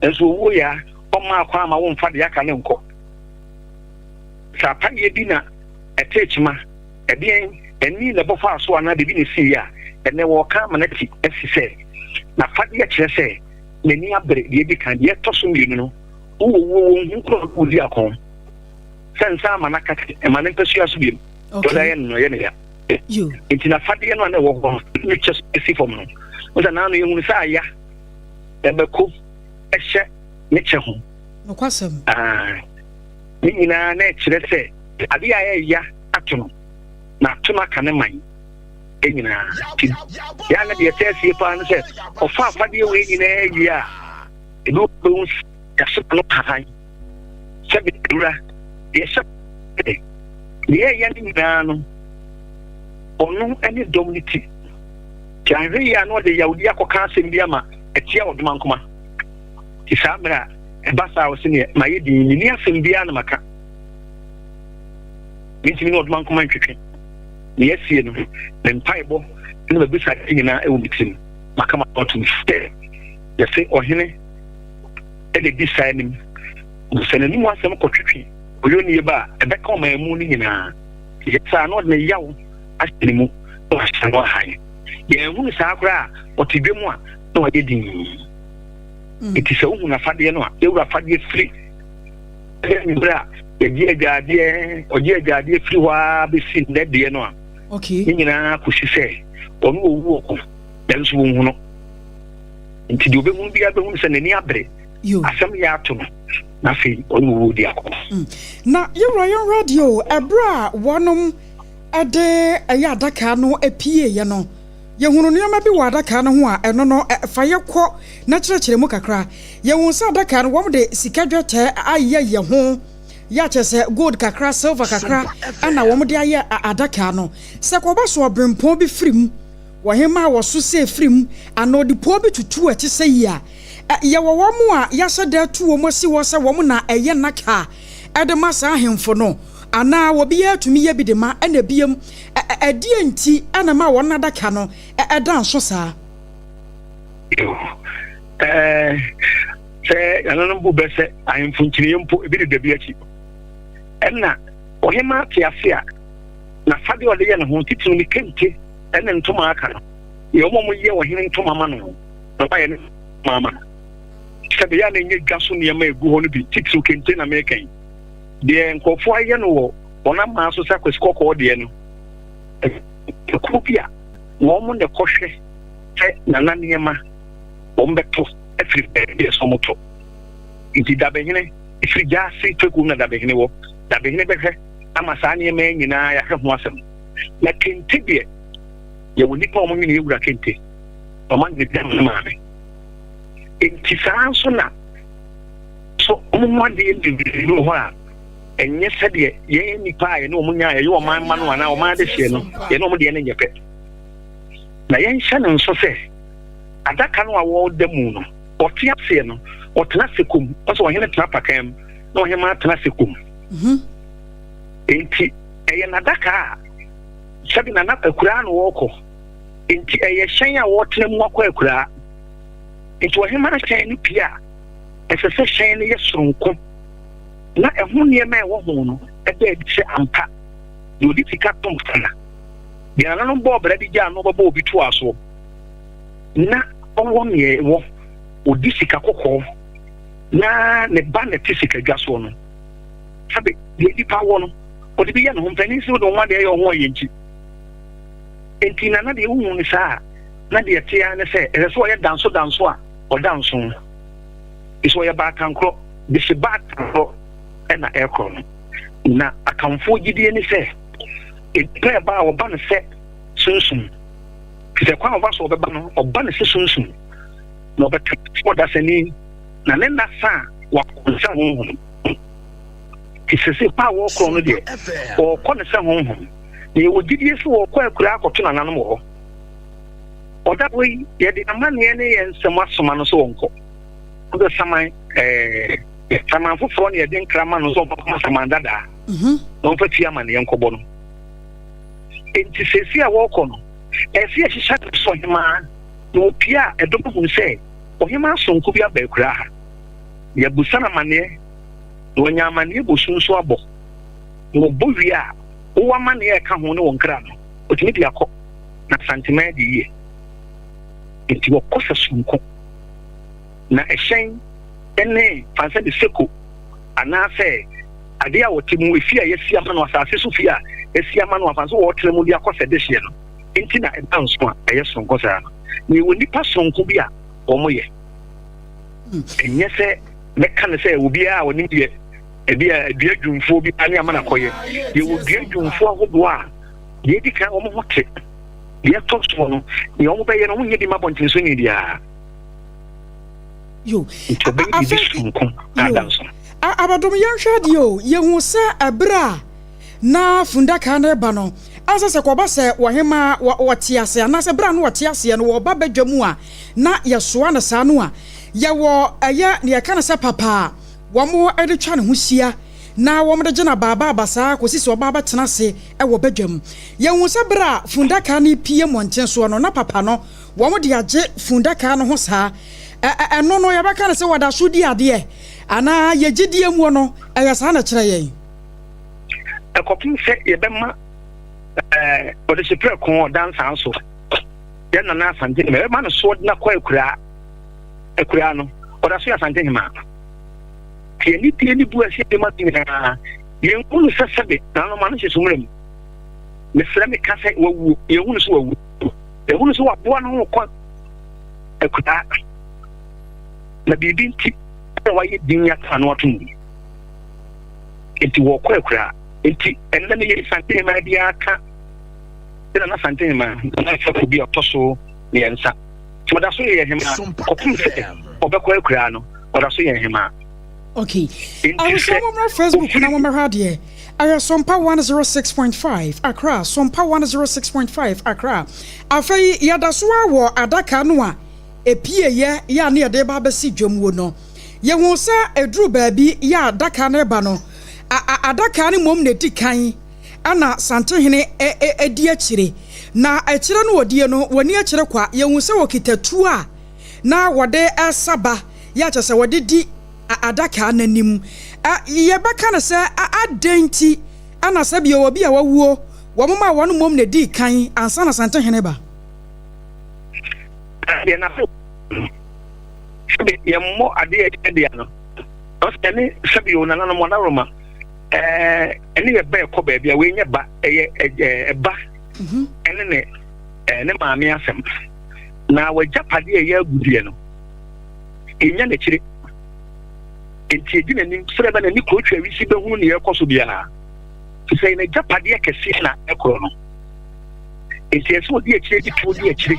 Nanso owuo yɛ a, ɔmmaa kwan ma womfa deɛ aka no nkɔ. Sɛ apadeɛ bi na ɛtee kyema, ɛdeɛn ani na ɛbɔ faa so anaa biribi na ɛsiiɛ a, ɛnnɛ wɔreka ama no ati asi sɛ n'afadeɛ kyerɛ sɛ n'ani abere deɛ ɛdi kan. Deɛ ɛtɔ so mmienu no, wowɔ wuo wɔnhu korɔ na wɔdi ako. Sɛ nsa ama no akate, mma no mpasua so biom. Deɛ ɔde ayɛ no no, ɛyɛ no ya. Enti n'afadeɛ no a na ɛwɔ hɔ no, ne kyɛ so si fam no, wo sɛ naano yɛhunu sɛ aya ɛbɛko hyɛ ne kyɛ ho. Nokwasɛm. Ah, ne nyinaa na ɛkyerɛ sɛ adeɛ a ɛyɛ ato no, na ato no aka ne man nyinaa. Nti yɛa na deɛ ɛsɛ asie paa no sɛ ɔfa afadeɛ wei nyinaa wie a, ebi bɛhu yɛasoma no hahan sɛ bɛwura deɛ hyɛ deɛ ɛyɛ no nyinaa no, ɔno ne dɔm no ti. Nti anhwɛ yie a na ɔde yawdi akɔka asɛm bi ama atia ɔdomankoma. Nti saa mmerɛ a ɛba saa a ɔse neɛ mayɛ dinn, menni asɛm biara na maka. Mentumi ne ɔdomankoma ntwetwe. Deɛ asie no, me mpaebɔ ne m'abisadeɛ nyinaa ɛwɔ me tirim. Maka m'ano atom sɛ yɛse ɔhene na ɛdi saa anim. Na sɛ n'anim asɛm kɔtwetwe ɔyɔnnie ba a, ɛbɛka ɔman mu no nyinaa. Yɛ saa na ɔde ne yaw ahyɛ ne mu na wahyɛ no ahan. Yɛanhunu saa koraa a, ɔte dwa mu a na wayɛ dinn. Enti sɛ wohu n'afadeɛ no a, yɛwura afadeɛ firi berɛ a yɛgye adwadeɛ, ɔgye adwadeɛ firi hɔ ara bɛsi nnɛ deɛ no a, ne nyinaa kɔsi sɛ ɔno ɔwu ɔko, nanso wɔnhu no. Nti deɛ ɔbɛhunu biara bɛhunu sɛ n'ani abere, asɛm yɛ ato no, na afei ɔne owuo di ako. Na yɛwura yɛn radio ɛberɛ a wɔnom de ɛyɛ adaka no pieeɛ no, yɛhunu nneɛma bi wɔ adaka no ho a ɛno no fa yɛ kɔ na kyerɛkyerɛ mu kakra. Yɛhunu sɛ adaka no wɔn de sika dwetɛ ayɛ yɛ ho, yɛ akyɛ sɛ gold kakra, silver kakra ɛna wɔn de ayɛ adaka no. Sɛ kɔba so ɔbrempɔn bi firi mu, ɔhemmaa a wɔso sɛ firi mu, anaa ɔdepɔn bi tutu a ɛte sɛ yi a, yɛwɔ wɔn a yɛahyɛ da atu wɔn asi hɔ sɛ wɔn na ɛyɛ nnaka de ma saa ahemfo no, anaa obiara tumi yɛ bi de ma, ɛna biom, ɛdeɛn nti na ɛma wɔn adaka no da nso saa? Sɛ nananom bu bɛ sɛ ahemfo nkyiniiɛ mpo, ebi deda bi akyi. Ɛnna ɔhemmaa te ase a, n'afadeɛ a ɔde yɛ ne ho, titiriw ne kente ne ntoma aka no, deɛ wɔn a wɔyɛ ɔhene ntoma ma no no, na wɔayɛ ne ntoma ama no. Sɛ ɛbɛyɛ a na ɛnyɛ dwa so nneɛma a ɛgu hɔ no bi, titiriw kente na mereka yi. Deɛ nkurɔfoɔ ayɛ no wɔ wɔn aman so sɛ akwasi kɔkɔɔ deɛ no, ɛkuo bi a wɔn na ɛkɔhwɛ sɛ nana nneɛma wɔn bɛtɔ afiri baabi a ɛsɛ wɔtɔ. Nti dabehene, ɛfiri gyaase fekuo na dabehene wɔ. Dabehene bɛhwɛ ama saa nneɛma yi nyinaa yɛahwɛ ho asɛm. Na kente deɛ, yɛwɔ nnipa a wɔnwene yɛ wura kente, wɔn anwene bi ama ne maame. Nti saa nso na so wɔn ho adeɛ bebree wɔ hɔ a ɛnyɛ sɛdeɛ yɛn nnipa a yɛne wɔn nyaa yɛyɛ ɔman mma no anaa ɔman adehyeɛ no, yɛne wɔn deɛ no nyɛ pɛ. Na yɛnhyɛ no nso sɛ adaka no a wɔda mu no, ɔte aseɛ no, ɔtena ase kom. Ɔsɛ ɔhene tena apakan mu na ɔhemaa tena ase kom. Enti ɛyɛ n'adaka a sɛbi nana akuraa na wɔrekɔ. Enti ɛyɛ hyɛn a wɔretena mu akɔ akuraa. Enti ɔhemaa hyɛn no pie a, ɛsɛ sɛ hyɛn no yɛ soronko na ɛho nneɛma a ɛwɔ ho no da adi sɛ ampa deɛ ɔde sika tom sana. Deɛ nananom bɔɔ bra de gyaa no bɛbɔ obi toaa soɔ na ɔwɔ neɛ ɛwɔ, ɔdi sika kɔkɔɔ na ne ba na ɛte sika dwa soɔ no. Sɛbe deɛ nipa wɔ no, ɔde bi yɛ ne ho. Mpanin se wode wo ho adeɛ yɛ wo ho ɔyɛ nti. Enti nana deɛ wohu no saa a, na deɛ ɛte ara ne sɛ ɛsɛ sɛ ɔyɛ danso danso a ɔda nso. Nso ɔyɛ baatankorɔ, bese baatankorɔ na ɛrekorɔ no. Na Akanfoɔ gyidie ne sɛ, nnipa ɛba a ɔba no sɛ sunsum. Te sɛ kwan a ɔfa so ɔbɛba no, ɔba no sɛ sunsum. Na ɔbɛka sɛ ɔdasani, na ne nna sa a, wakɔ no sɛ honhom. Te sɛ sɛ kwan a wɔrekorɔ no deɛ, ɔrekɔ no sɛ honhom. Na yɛwɔ gyidie sɛ wɔrekɔ akuraa akɔto nananom wɔ hɔ. Ɔda hɔ yi, yɛde amanneɛ ne yɛn nsɛm asoma no sɛ ɔnkɔ. Ɔsɛ saman ɛɛ saman foforɔ na yɛde nkra ma no sɛ ɔnkɔma saman dadaa na ɔmfa fie amanneɛ nkɔbɔ no. Enti seesei a wɔrekɔ no, ɛsɛ yɛhyehyɛ no sɛ ɔhemaa na ɔpue a ɛdɔm ahunu sɛ ɔhemaa sononko bi aba akuraa ha. Yɛabusa no amanneɛ, na wanya amanneɛ bosu nso abɔ. Na wɔbɔ wie a, wowɔ amanneɛ a ɛka ho ne wo nkra no, ɔtumi de akɔ, na Asanteman adi yie. Enti wɔkɔ sɛ sononko. Na ɛhyɛn ne fansɛ de seko anaasɛ adeɛ a wɔte mu, efie a yɛasi ama no, asase so fie a yɛasi ama no a fansɛ wɔtena mu de akɔ sɛ dehyeɛ no nti na ɛda nso a ɛyɛ sononko saa no. Na yɛwɔ nnipa sononko bi a wɔyɛ. Ɛnyɛ sɛ mɛka no sɛ obiara a ɔnim deɛ ebi a dua dwumfoɔ bi ne ama no akɔyɛ. Yɛwɔ dua dwumfoɔ ahodoɔ a deɛ edi kan wɔn ho te, deɛ ɛtɔ soɔ no deɛ wɔn bɛyɛ no wɔn nyɛ bi ma abɔntensoni biara. Yo. Nti ɔbɛyɛ biribi soronko na ada nso. Abadom yɛnhwɛ adeɛ o, yɛhu sɛ ɛberɛ a na fundaka no reba no, ansa sɛ kɔba sɛ ɔhemaa ɔte ase anaasɛ berɛ a na ɔte aseɛ no wɔba badwa mu a na yɛsoa no saa no a, yɛwɔ ɛyɛ deɛ yɛka no sɛ papa a wɔde twa ne ho hyia na wɔde gye no abaabaaba saa kɔsi sɛ ɔba abɛtena ase wɔ badwa mu. Yɛhu sɛ berɛ a fundaka no repue mmɔnten soɔ no na papa no wɔde agye fundaka no ho saa. Ɛno no yɛbɛka no sɛ wɔda so di adeɛ anaa yɛ gyidie muo no ɛyɛ saa na ɛkyerɛ yɛn? Ɛkɔpem sɛ yɛbɛma ɔdehye prɛko ɔdansaa so yɛn nana Asante hema yɛbɛma no soɔ de no akɔ akuraa akuraa no ɔda so yɛ Asante hema nti yɛn nidie ne bu ɛsɛ yɛde ma no nyinaa yɛnhu no sɛ sɛbe nananom ano hyɛ sumina mu mesrɛ meka sɛ wawuo yɛnhu no sɛ wawuo yɛhu no sɛ waboa no ho kɔ akuraa na biribi nti na wayɛ din aka ano ato mu nti wɔkɔ akuraa nti ɛnna no yɛ Asante hema biara ka ɛna na Asante hema na ɛfɛ obi a ɔtɔ so mmiɛnsa nti ɔda so yɛ hema kɔpem sɛ ɔbɛkɔ akuraa no ɔda so yɛ hema. Okay. Abusua mo mmra Facebook na mo mmɛhwɛ adeɛ. Ɛyɛ Sompa 106.5 Accra, Sompa 106.5 Accra. Afei yɛda so ara wɔ adaka no a ɛpieeɛ yɛ a ne yɛde reba abɛsi dwam wuo no. Yɛhuu sɛ ɛduru baabi yɛ a adaka no reba no, a, a, adaka no mmom na ɛdi kan ɛna Santehene ɛ, ɛ, ɛdi akyire. Na akyire no wɔdie no, wɔni akyire kwa. Yɛhuu sɛ wɔkita tuo a na wɔde resa ba, yɛ a kyerɛ sɛ wɔde di adaka no anim. Yɛbɛka no sɛ adɛn nti na sɛ bio obi a wawuo, wɔmomaa wɔn mmom na ɛdii kan ansa na Santehene ba? Deɛ na sɛbi yɛmmɔ adeɛ a ɛyɛ dea no, ɛne sɛbi o nananom adaworoma ɛne yɛ ba ɛkɔ baabi a wei nyɛ ba ɛyɛ ɛba ɛne ne ne maame asɛm na wagyapadeɛ a ɛyɛ agudeɛ no ɛnya n'akyire nti ɛdi n'anim sɛ ɛbɛ n'ani kuro twa wisi bɛhunu nea ɛkɔ so biara te sɛ n'agyapadeɛ kɛseɛ na ɛkorɔ no nti ɛsɛ ɔdi akyire de tuo di akyire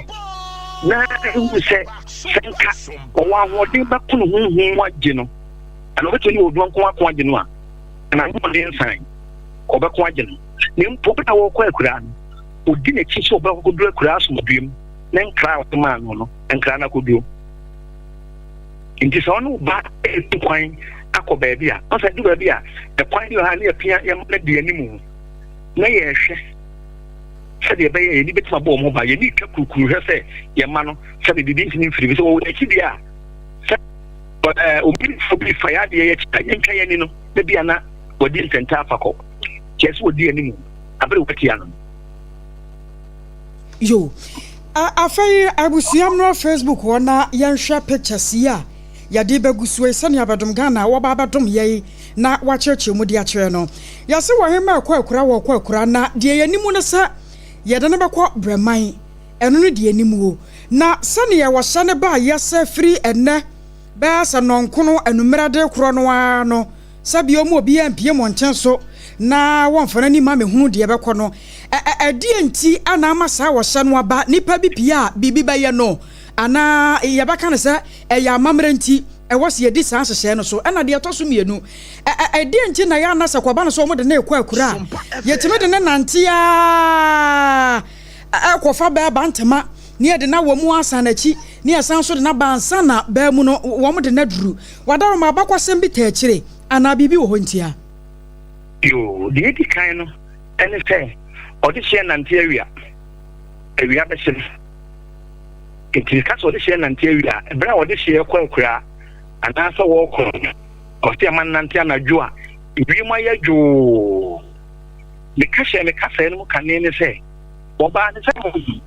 na ehu sɛ sɛ nka ɔwɔ ahoɔden bɛko ne honhom mu agye no ɛna ɔbɛtumi ne ɔdua nko ako agye no a ɛna ahoɔden nsan ɔbɛko agye no na mpo bere a wɔrekɔ akuraa no ɔdi n'akyi sɛ ɔbɛkɔduru akuraa asomdwoe mu ne nkra a ɔde maa no no nkra no akɔduru nti sɛ ɔne wo ba retu kwan akɔ baabi a ɔsɛ du baabi a ɛkwan bi wɔ ha ne yɛpia yɛma no di anim na yɛhwɛ sɛdeɛ ɛbɛyɛ yɛni bɛtumi abɔ wɔn ho ban yɛni twa kurukuru hwɛ sɛ yɛma no sɛde biribi ntumi mfiri bi sɛ wɔwɔ akyi deɛ a sɛ ɛɛ obi fo bi fa yɛ adeɛ yɛ akyi a yɛntwa yɛn ani no na bi ana wɔdi ntɛntɛ afa kɔ kyerɛ sɛ wɔdi anim abere wɔatia no. Yo. Afei abusua mmra Facebook hɔ na yɛnhwɛ pictures yi a yɛde bɛgu soɔ yi sɛnea Bɛdom Ghana wɔba abɛdom yɛn na wɔakyerɛkyerɛ mu de akyerɛ no. Yɛse wɔhemma ɛkɔ akura wɔkɔ akura na deɛ yɛnim ne sɛ yɛde no bɛkɔ Brɛman. Ɛno ne deɛ yɛnim o. Na sɛdeɛ wɔhyɛ no baeɛ sɛ firi ɛnnɛ bɛyɛ sɛ nnɔnkono anummerɛ de rekorɔ no ara no, Sɛ bio mu obiara mpue mmɔnten so na wɔmfa n'ani mma mehunu deɛ ɛbɛkɔ no, ɛ ɛ ɛdeɛn nti na ama saa ɔhyɛ no aba? Nnipa bi pue a, biribi bɛyɛ no? Anaa yɛbɛka no sɛ ɛyɛ amammerɛ nti ɛwɔ sɛ yɛdi saa nhyehyɛeɛ no so? Ɛna deɛ ɛtɔ so mmienu, ɛ ɛ ɛdeɛn nti na ɛyɛ a na sɛ kɔba no sɛ wɔde no rekɔ akura a, yɛtumi de no nante ara kɔfa bɛɛ Bantama na yɛde no awɔ mu asan n'akyi na yɛsan nso de no aba ansa na bɛɛ mu no wɔde no aduru? W'adaworoma abakɔsɛm bi taa akyire anaa biribi wɔ hɔ ntia? Yoo, deɛ edi kan no ne sɛ ɔdehyeɛ nante awia, awia bɛhye no. Nti yɛka sɛ ɔdehyeɛ nante awia a, berɛ a ɔdehyeɛ kɔ akuraa Anaasɛ wɔrekɔ no, ɔsɛ yɛma no nante anadwo a wiem ayɛ dwoo. Meka hyɛɛ me kasaɛ no mu kane ne sɛ, wɔbaa ne sɛ honhom,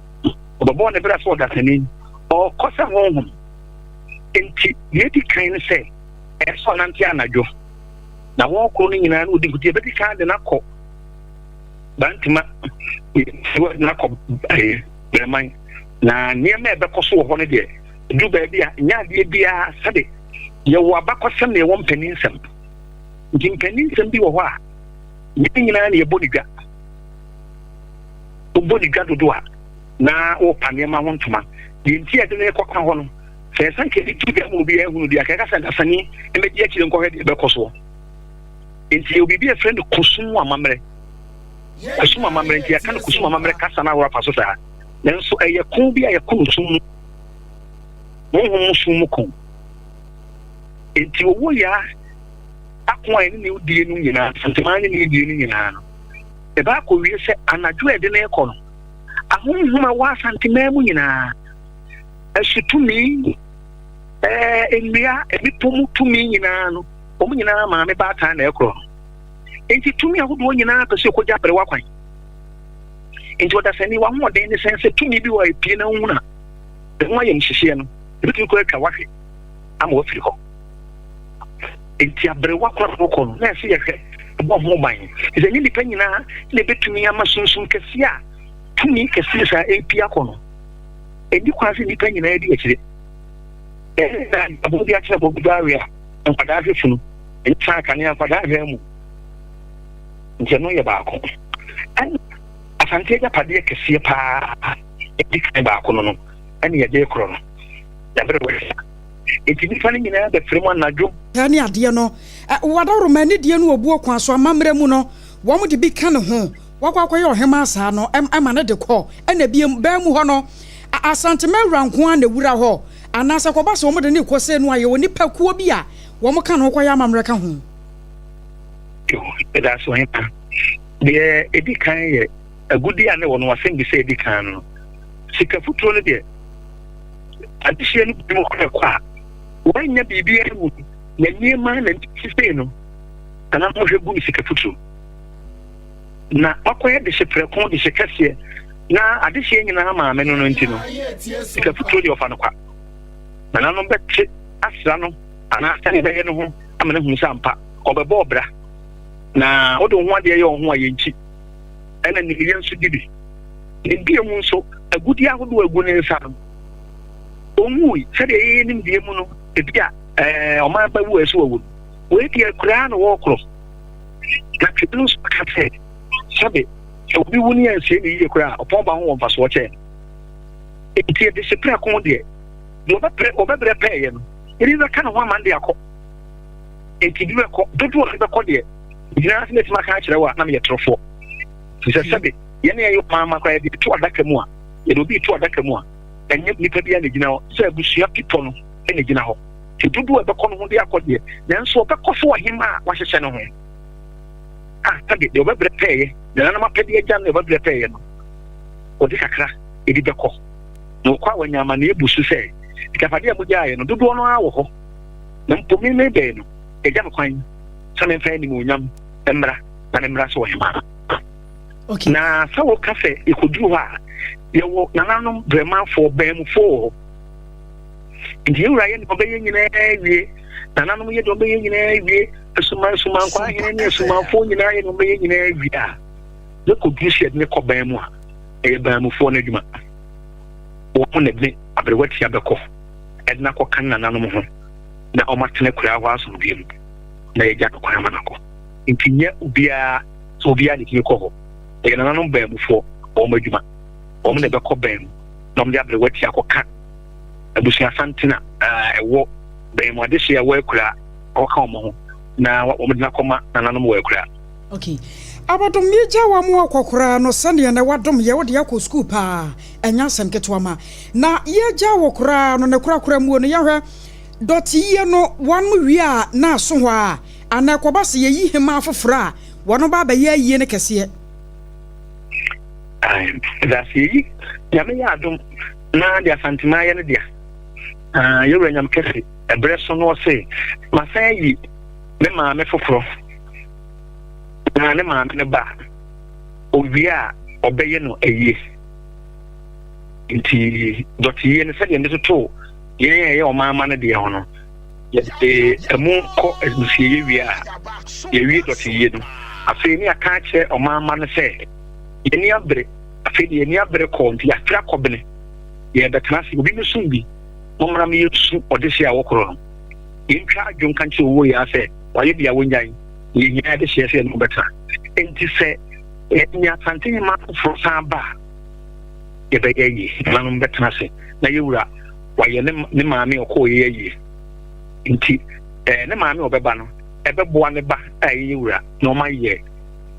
wɔbɛbɔɔ ne bra sɛ ɔdasani, ɔrekɔ sɛ honhom. Enti deɛ edi kan ne sɛ, ɛyɛ sɛ ɔnante anadwo. Na wɔrekɔ no nyinaa no ɔdi nkotie, ɛbɛdi kan de no akɔ Bantama, wɔde no akɔ Brɛman. Na nneɛma a ɛbɛkɔ so wɔ hɔ no deɛ, ɛduru baabi a, nyɛ adeɛ biara sɛde yɛwɔ abakɔsɛm na yɛwɔ mpaninsɛm. Nti mpaninsɛm bi wɔ hɔ a, nyɛ ne nyinaa na yɛbɔ ne dwa. Wobɔ ne dwa dodo a, na wopa nneɛma ho ntoma. Deɛ nti a yɛde no rekɔka hɔ no, sɛ yɛsan ka de to dwa ma obiara hunu deɛ, anka yɛka sɛ dasani mmɛdi akyire nkɔhwɛ deɛ ɛbɛkɔ soɔ. Nti yɛwɔ biribi a yɛfrɛ no kusum amammerɛ. Kusum amammerɛ nti yɛka no kusum amammerɛ kasa no ahorow afa so saa. Nanso ɛyɛ ko bi a yɛko no sum mu. Honhom mu sum mu ko. Nti owó yaa ako a ɛne ne die no nyinaa, Santemaa ne ne die no nyinaa no, ɛbɛ akɔwie sɛ anadwo a ɛde no rekɔ no, ahonhom a ɛwɔ Asantemaa mu nyinaa, asutumi, ɛɛ nnua, mmepɔ mu tumi nyinaa no, wɔn nyinaa maame baatan na ɛkorɔ no. Enti tumi ahodoɔ nyinaa pɛ sɛ ɛkɔgya aberewa kwan. Enti ɔdasani w'ahoɔden ne sɛn sɛ tumi bi wɔ a ɛpie na wohunu a, ɛho ayamhyehyeɛ no, ɛbɛtumi kɔ atwa wahwe ama wafiri hɔ. Enti aberewa kora na wɔkɔ no, na ɛsɛ yɛhwɛ bɔ ho ban. Ɛsɛ ɛnyɛ nnipa nyinaa na ɛbɛtumi ama sunsum kɛseɛ a tumi kɛseɛ saa ɛpie akɔ no. Ɛnni kwan sɛ nnipa nyinaa di akyire. Ɛna aboɔ bi akyerɛ bɔ bi awe a, nkwadaa hwɛ funu. Ɛnyɛ saa kanea nkwadaa hwɛ mu. Nti ɛno yɛ baako. Ɛna Asante agyapadeɛ kɛseɛ paa ɛdi kan baako no no ɛne yɛde korɔ no. Yɛabrɛ wɔ Nti nnipa no nyinaa bɛfrɛ mu anadwo. Ne adeɛ no, wadaworo anidie no obuo kwan so amammerɛ mu no, wɔn de bi ka ne ho, wakɔ akɔyɛ ɔhemaa saa no, ɛma no de kɔ, ɛna ebiem, baa mu hɔ no, Asantema wura nko ara na ewura hɔ, anaasɛ kɔba sɛ wɔn de no rekɔ sei no a, yɛwɔ nnipa kuo bi a wɔn ka ne ho kɔyɛ amammerɛ ka ho. Yo, meda ase ɔhemaa. Deɛ edi kan yɛ agudeɛ a ne wɔ no asɛmbisa a edi kan no, sika futuro no deɛ, adehyeɛ no binom kora kɔ a, wɔannya biribiara mu na nneɛma na sisei no nana mohwɛ gu no sika futuro na wakɔyɛ dehye prɛko dehye kɛseɛ na adehyeɛ nyinaa maame no no nti no sika futuro deɛ ɔfa no kwa. Nananom bɛte asra no anaa sɛdeɛ ɛbɛyɛ no ho ama no ahunu sɛ ampa ɔbɛbɔ ɔbra na wode wo ho adeɛ yɛ wo ho a yɛnkyi ɛna nimyɛ nso di bi. Ne bio mu nso, agudeɛ ahodoɔ a ɛgu ne nsa no, ɔnwui. Sɛdeɛ yɛyɛ nimdeɛ mu no, ebi a ɛɛ ɔman ba wu a ɛsɛ wawu no, wei deɛ akuraa na wɔrekorɔ. Na twene no nso ka sɛ, sɛbe sɛ obi wu ne yɛnsie no yie koraa a, ɔpɔn ba ho wɔ mfasoɔ kyɛn no. Enti yɛde hyɛ prɛko deɛ, deɛ ɔbɛprɛ ɔbɛbrɛ pɛɛyɛ no, ebi bɛka ne ho ama no de akɔ. Enti bi bɛkɔ, dodoɔ a bɛkɔ deɛ, gyina ase mɛtumi aka akyerɛ wo a, na meyɛ torofoɔ. Firi sɛ sɛbe yɛn a yɛyɛ ɔman mma koraa yɛde to adaka mu a, yɛde obi to adaka mu a, ɛnyɛ nipa biara na egyina hɔ, sɛ abusua pipɔ no na egyina hɔ. Nti dodoɔ a ɛbɛkɔ no ho de akɔ deɛ, nanso ɔbɛkɔ so ɔhemmaa a wahyehyɛ ne ho a sɛbe deɛ ɔbɛbrɛ pɛɛyɛ, nananom apɛdeɛ agya no deɛ ɔbɛbrɛ pɛɛyɛ no, ɔde kakra ebi bɛkɔ. Na ɔkɔ a wanya amanneɛ bu so sɛ, agyapadeɛ a mogyaeɛ no, dodoɔ no ara wɔ hɔ, na mpo me mebɛn no, agya me kwan sɛ memfa animuonyam mmra na memmra sɛ ɔhemmaa. Okay. Na sɛ woka sɛ yɛkɔduru hɔ a, yɛwɔ nananom brɛmanfoɔ bɛnmufoɔ wɔ hɔ. Nti yɛn wura yɛ deɛ ɔbɛyɛ nyinaa wie, nananom yɛ deɛ ɔbɛyɛ nyinaa wie, asuma asumankwa ahene ne asumanfoɔ nyinaa yɛ deɛ ɔbɛyɛ nyinaa wie a, yɛkɔduru sɛ yɛde ne kɔ bɛn mu a, ɛyɛ bɛnmufoɔ no adwuma. Wɔn na ɛde aberewa tia bɛkɔ, ɛde no akɔka nananom ho na wɔatena akuraa hɔ asomdwoeɛ mu na yɛagya no kwan ama no akɔ. Nti nyɛ obiara sɛ obiara na ɛtumi kɔ hɔ. Ɛyɛ nananom baamufoɔ wɔn adwuma. Wɔn na ɛbɛkɔ bɛn mu na wɔde aberewa ti akɔka abusua santene a ɛwɔ bɛn mu adehyeɛ a ɛwɔ akuraa akɔka wɔn ho na wɔde no akɔma nananom wɔ akuraa. Okay. Abadom yɛgya wa mu akɔ koraa no sɛdeɛ na wadom yɛ wode akɔ sukuu paa ɛnyɛ asɛm ketewa ma na yɛgya wɔ koraa no ne korakora muo no yɛhwɛ dɔte yie no wɔn wie a na aso hɔ a anaa ɛkɔba sɛ yɛyi hemaa foforɔ a wɔn ba abɛyɛ ayie no kɛseɛ. Ɛdaase yɛyi Nyame yɛ adom na de Asantema ayɛ ne dea. Yɛwura Nyame kɛse. Ɛberɛ so no ɔse, Masan ayi me maame foforɔ, na ne maame no ba a, ɔwie a ɔbɛyɛ no ayie. Nti dɔteyie no sɛdeɛ mede totoo yɛn a yɛyɛ ɔman mma no deɛ ho no, yɛde ɛmu kɔ amusieyɛ wie a, yɛwie dɔteyie no. Afei ne yɛaka akyerɛ ɔman mma no sɛ, yɛn ani abere, afei deɛ yɛn ani abere kɔɔ nti yɛafiri akɔbene, yɛrebɛtena ase, obi mmɛsom bi. Mommra ma yensu ɔdehye a wɔkorɔ no. Yentwa adwo nka nkyerɛ owuo yaa sɛ wayɛ bi a wonnyae, na yehia adehyeɛ sɛ yɛne wo bɛtena. Enti sɛ yɛne Asante Hemaa foforɔ san ba a, yɛbɛyɛ ayie. Nananom bɛtena ase na yɛn wura wayɛ ne ne maame a ɔkɔɔ yei ayie. Enti eh, ne maame a ɔbɛba no ɛbɛboa ne ba a ɛyɛ yɛn wura na wɔayɛ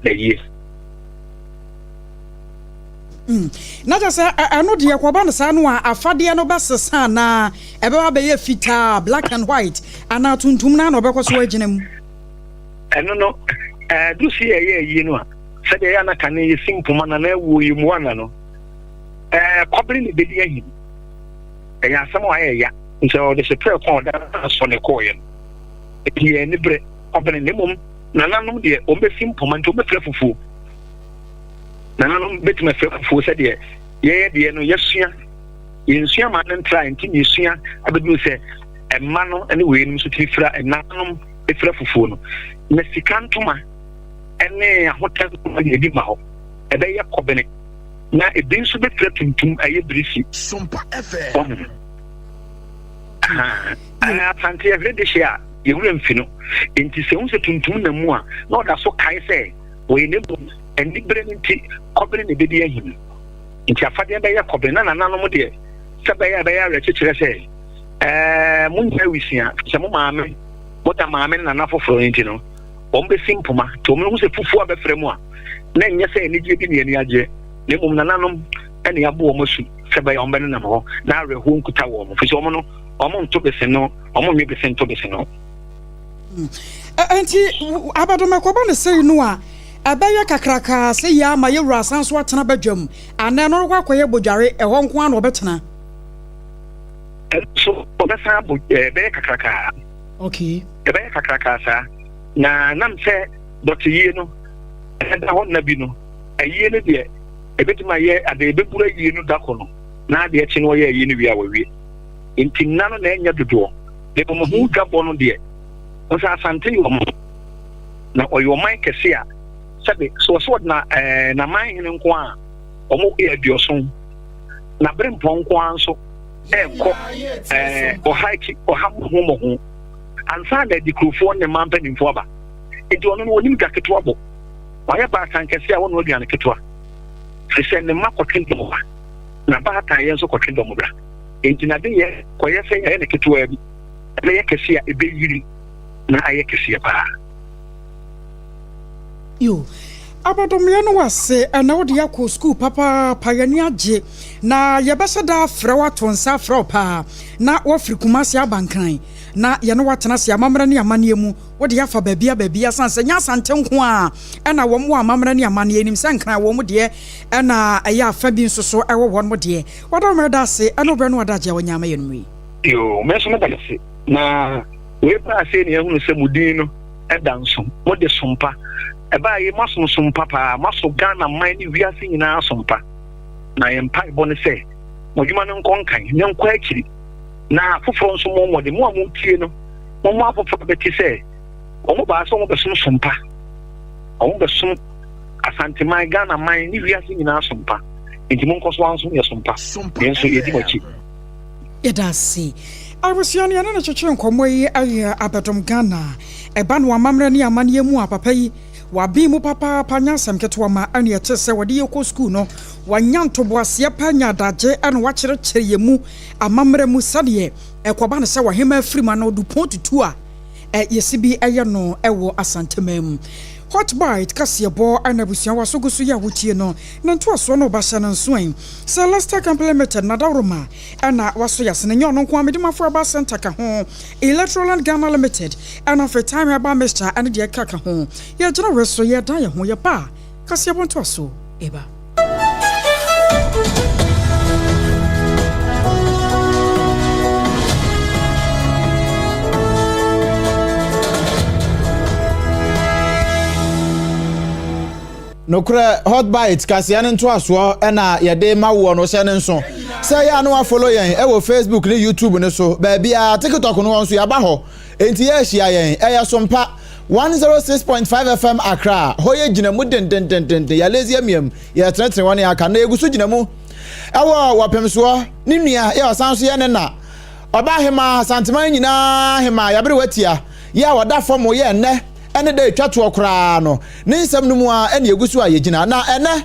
n'ayie. Mm. Na kyerɛ sɛ ɛno deɛ kɔba no saa no a afadeɛ no bɛsesa anaa ɛbɛba bɛyɛ fitaa black and white anaa tuntum no na ɔbɛkɔ so agyina mu. Ɛno no ɛdu si ɛyɛ ayie no a sɛdeɛ ɛyɛ ana kane yɛsi mpoma na na ɛwɔ yɛ mu ana no ɛɛ kɔbere na ɛbɛdi ahim ɛyɛ asɛm a ayɛ ya nti ɔde hyɛ prɛ kɔn ɔda asɔ ne kɔɔyɛ no ɛti yɛ ani berɛ kɔbere na mmom nananom deɛ wɔn bɛsi mpoma nti wɔn bɛfrɛ fufuo. Nananom bɛtumi afira fufuo sɛdeɛ yɛyɛ deɛ no yɛsua yɛnsua ma no ntra nti na yɛsua abɛduru sɛ mma no ne weinom nso tumi fira nananom fira fufuo no na sika ntoma ne ahotɛ ntoma deɛ ebi ma hɔ ɛbɛyɛ kɔbene na ebi nso bɛfira tuntum ɛyɛ birisi. Sompa FM. Asante yɛhwere de hyɛ a yɛwura mfi no nti sɛ hu sɛ tuntum na mu a na ɔda so kae sɛ Wɔyɛ na mmom anibere no nti kɔbere na ebedi ahim. Nti afadeɛ bɛyɛ kɔbere na nananom deɛ sɛ bɛyɛ a ɛbɛyɛ awerɛkyekyerɛ sɛ ɛɛ mo nyɛ awisia sɛ mo maame mo da maame ne nana foforɔ no nti no wɔn bɛsi mpoma nti wɔn ho sɛ fufuo a bɛfrɛ mu a na ɛnyɛ sɛ anigyeɛ bi ne ani agyeɛ na mmom nananom ɛne abo wɔn asu sɛ bɛyɛ wɔn bɛnenam hɔ na awerɛhoɔ nkuta wɔn firi sɛ wɔn no wɔn nto bese no wɔn nwe bese nto bese no. Enti abɛdomɛkɔba no sei no a, ɛbɛyɛ kakrakaa sɛ yei ama yɛn wura asan so atena badwam, anaa ɛno rekɔ akɔyɛ bodware, ɛhɔ nko ara na ɔbɛtena? Ɛno nso ɔbɛsan abɔ, ɛbɛyɛ kakrakaa. Okay. Ɛbɛyɛ kakrakaa saa. Na nam sɛ dɔteyie no ɛda hɔ nna bi no, ayie no deɛ ɛbɛtumi ayɛ ade ɛbɛburu ayie no da kɔ no, na adeɛ kye no ɔyɛ ayie no wie a wawie. Nti nna no na ɛnyɛ dodoɔ. Na mmom ho dwabɔ no deɛ, wo sɛ Asante yɛ ɔman, na ɔyɛ ɔman kɛse a, sɛbe, sɛ ɔsɛ ɔde na ɛɛ n'aman hene nko a, wɔn yɛ aduɔson, na berempɔn nko ara nso ɛrekɔ ɛɛ ɔha akyi ɔha mmɔho mmɔho, ansa na adikurofoɔ ne mmaa mpanimfoɔ aba. Enti ɔno no ɔnim dwa ketewa bɔ. Wayɛ baatan kɛse a ɔnoa aduane ketewa, firi sɛ ne mma kɔtwe dɔm ba, na baatan yɛ nso kɔtwe dɔm bra. Enti n'adeyɛ kɔyɛ sɛ yɛayɛ no ketewaa bi, ɛbɛyɛ kɛse a ebeyiri na ayɛ kɛseɛ paa. Yo, Abɔdɔm yɛne wo ase ɛnɛ wode yɛ akɔ sukuu papaapa yɛni agye na yɛbɛhyɛ da afrɛ wo ato nsa afrɛ wo paa na woafiri Kumasi aba Nkran na yɛne wo atena ase amammerɛ ne amanneɛ mu wode afa baabia baabia sane sɛ nyɛ Asante nko a ɛna wɔn wɔ amammerɛ ne amanneɛ nim sɛ Nkran wɔn deɛ ɛna ɛyɛ afa bi nso so ɛwɔ wɔn deɛ Ɔdɔ mmerɛ da ase ɛne wo berɛ ne w'adagyeɛ a wanya ama yɛn no mu yi. Yoo, me nso meda ase. Na wei baa sei na yɛahunu sɛ mo din no da nso. Mode som pa. Ɛbaa yei moasom som pa paa. Moaso Ghana man ne wiase nyinaa som pa. Na yɛn mpaebɔ ne sɛ mo adwuma no nkɔ nkan na nkɔ akyiri. Na afoforɔ nso mmɔ mmɔden. Mo a motie no, momma afoforɔ bɛte sɛ wɔn baa sɛ wɔbɛsom som pa. Wɔbɛsom Asanteman, Ghana man ne wiase nyinaa som pa. Enti monkɔ so ara nsom yɛ som pa. Yɛn nso yɛdi mo akyi. Yɛda ase. Abusua no yɛne no twetwe nkɔmmɔ yi yɛ Abɛdom Ghana. Ɛba no amammerɛ ne amanneɛ mu a papa yi waben mu papaapa nyɛ asɛm ketewa ma ɛne ɛte sɛ wɔde yɛ kɔ sukuu no wanya ntoboaseɛ pa anya adagye ɛna wakyerɛkyerɛ yɛn mu amammerɛ mu sɛdeɛ ɛkɔba no sɛ ɔhemmaa firim anaa ɔdupɔn tutu a yɛsi bi yɛ no wɔ Asanteman mu. Hot Bite kaseɛbɔ na abusua waso gu so yɛ a wotie no. Ne ntoasoɔ no ba hyɛ no nso ɛ sɛ Lester Company Limited n'adaworoma na waso yɛ asene nyɛ ɔno nko ara Medimafo Herbal Centre ka ho, Electroland Ghana Limited ɛna afei Thyme Herbal Mixture ɛne deɛ ɛkeka ka ho. Yɛgyina wei so yɛdan yɛn ho yɛba a kaseɛbɔ ntoaso eba. Nokorɛ Hot Bite kaseɛ no ntoasoɔ na yɛde ma woɔ no hyɛ no nso sɛ yɛ a na wafollow yɛn wɔ Facebook ne YouTube no so baabiara TikTok no hɔ nso yɛaba hɔ enti yɛ ahyia yɛn ɛyɛ Sompa 106.5 FM Accra hɔ yɛ gyina mu dendendendenden yɛ lazy amiam yɛ tenetene wɔn aka na yɛgu so gyina mu ɛwɔ wɔpemsoɔ ne nua yɛ ɔsan so yɛ ne na ɔba hemaa Asanteman nyinaa hemaa yɛabere watia yɛ a ɔda fam yɛ ɛnnɛ ne da a etwa toɔ koraa no, ne nsɛm no mu ara na yɛgu so a yɛgyina. Na ɛnnɛ,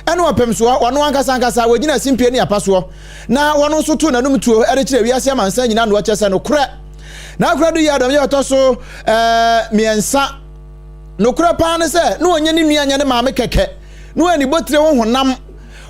ɛne ɔpem soɔ, ɔno ankasa ankasa, wɔgyina simpie ne apa soɔ, na wɔno nso too n'anom tuo de kyerɛ wiase amansan nyinaa noɔ kyerɛ sɛ nokorɛ n'akoradu yɛ adɔm yɛ ɔtɔ so mmiɛnsa. Nokorɛ paa ne sɛ, na ɔnyɛ ne nua nyɛ ne maame kɛkɛ, na ɔyɛ ne botire ho honam,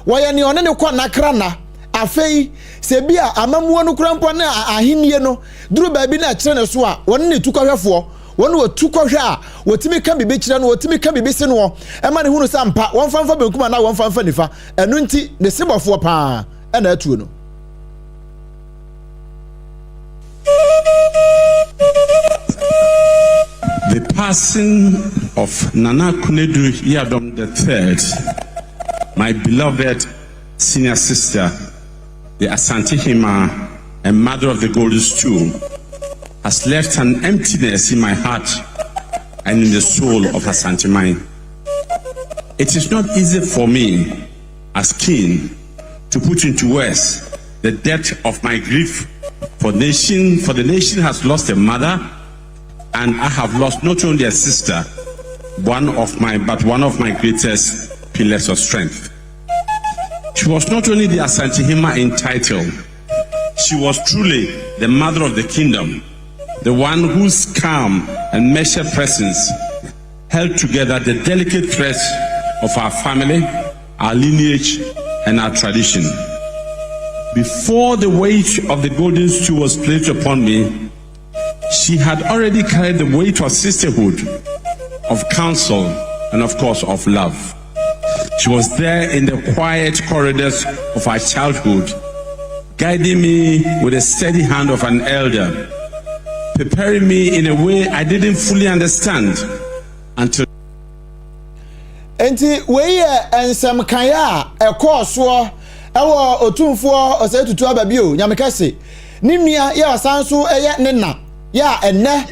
wɔyɛ nea ɔne ne kɔ nakra nna. Afei, sɛ bi a amammuo no koraa mpo ne ahennie no duru baabi na ɛkyere ne so a, wɔne ne tukɔhwɛfoɔ. Wɔn a wɔtu kɔhwɛ a, wɔtumi ka biribi kyerɛ no, wɔtumi ka biribi se noɔ, ɛma no hunu sɛ ampa, wɔmfa mfa benkum anaa wɔmfa mfa nifa. Ɛno nti, ne sebɔfoɔ paa na atuo no. The passing of Nana Konadu Yiadom the Third, my beloved senior sister, the Asantehemaa and mother of the Golden Stool, has left an emptiness in my heart and in the soul of Asanteman. It is not easy for me, as king, to put into words the depth of my grief for nation, for the nation has lost a mother, and I have lost not only a sister, one of my but one of my greatest pillars of strength. She was not only the Asantehima in title, she was truly the mother of the kingdom, the one whose calm and measured presence held together the delicate threads of our family, our lineage, and our tradition. Before the weight of the golden stool was placed upon me, she had already carried the weight of sisterhood, of counsel, and of course of love. She was there in the quiet corridors of our childhood, guiding me with the steady hand of an elder, preparing me in a way I didn't fully understand until. Enti wei yɛ nsɛmkaeɛ a ɛkɔɔ soɔ wɔ Otumfoɔ Osei Tutu Aba bio, Nyame Kɛse, ne nua yɛ ɔsan nso yɛ ne na yɛ a ɛnnɛ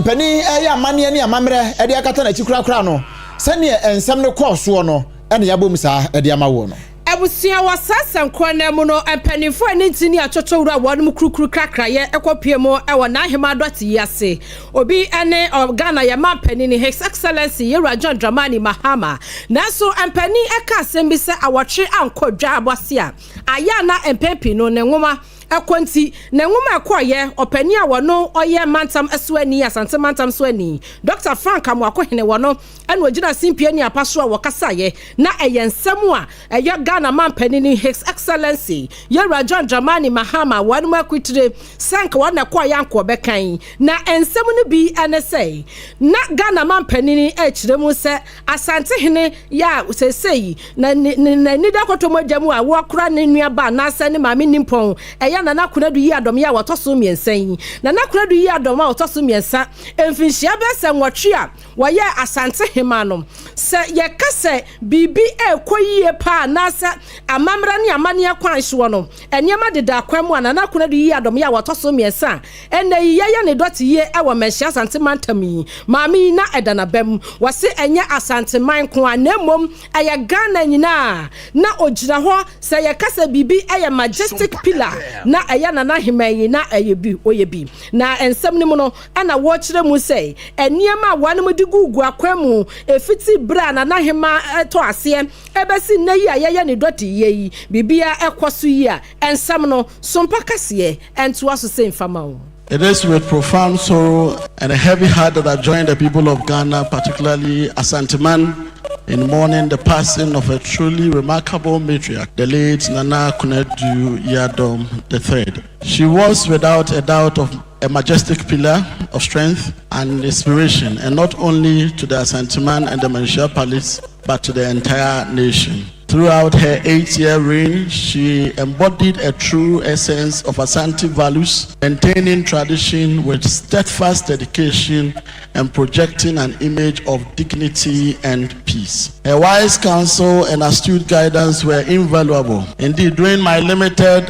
mpanin reyɛ amanneɛ ne amammerɛ de akata n'akyi korakora no, sɛdeɛ nsɛm no kɔɔ soɔ no na yɛabom saa de ama woɔ no. Abusua, Wɔ saa asɛnkorɔ no ara mu no, mpaninfoɔ a ne ntini atwotwo wura wɔnom kurukuru krakrayɛ kɔpue mu wɔ N'ahemaa dɔte yi ase. Obi ne Ghana yɛn manpanin, His Excellency Yewura John Dramani Mahama. Nanso mpanin ka asɛm bi sɛ awɔtwe ankɔ dwa abɔse a, ayɛ a na mpɛn pii no ne nwoma kɔ nti, ne nwoma ɛkɔɔyɛ, ɔpanin a wɔno ɔyɛ mantam soani, Asante mantam soani, Dɔkta Frank Amoakohene wɔno ɛna ɔgyina simpie ne apa so a wɔkasaeɛ, na ɛyɛ nsɛm a ɛyɛ Ghana manpanin His Excellency Yɛwura John Dramani Mahama wɔnom akutire sɛ anka wɔn na ɛkɔeɛ anka wɔbɛkan. Na nsɛm no bi ne sɛ, na Ghana manpanin rekyerɛ mu sɛ Asantehene yɛ a seesei na n'ani da kɔtɔ mogya mu a wɔakora ne nua ba anaasɛ ne maame nimpɔn ɛyɛ Nana Konadu Yiadom yɛ a wɔtɔ so mmiɛnsa yi. Nana Konadu Yiadom a ɔtɔ so mmiɛnsa mfinhyia bɛyɛ sɛ nwɔtwe a wɔyɛɛ Asante Hemaa no. Sɛ yɛka sɛ biribi rekɔ yie paa anaasɛ amammerɛ ne amanneɛ kwan soɔ no, nneɛma deda akwan mu a Nana Konadu Yiadom yɛ a wɔtɔ so mmiɛnsa a ɛnnɛ yi yɛyɛ ne dɔte yie wɔ Manhyia Asante mantam yi. Maame yi na ɛda n'abam. Wɔse ɛnyɛ Asanteman nko ara na mmom ɛyɛ Ghana nyinaa na ɔgyina hɔ. Sɛ yɛka sɛ biribi yɛ majestic pillar na ɛyɛ Nana Hemaa yi na ɛyɛ bi, ɔyɛ bi. Na nsɛm no mu no, Ɛna wɔkyerɛ mu sɛ nneɛma a wɔnom de gugu akwan mu ɛfiti berɛ a Nana Hemaa tɔ aseɛ ɛbɛsi nnɛ yi a yɛyɛ ne dɔteyɛ yi, biribiara ɛkɔ so yie a, nsɛm no, Sompa kaseɛ ɛntoa so sei mfa ma wo. It is with profound sorrow and a heavy heart that I join the people of Ghana, particularly Asanteman, in mourning the passing of a truly remarkable matriarch, the late Nana Konadu Yiadom III. She was without a doubt of a majestic pillar of strength and inspiration, and not only to the Asanteman and the Manhyia Palace, but to the entire nation. Throughout her 8-year reign, she embodied a true essence of Asante values, maintaining tradition with steadfast dedication and projecting an image of dignity and peace. Her wise counsel and astute guidance were invaluable. Indeed, during my limited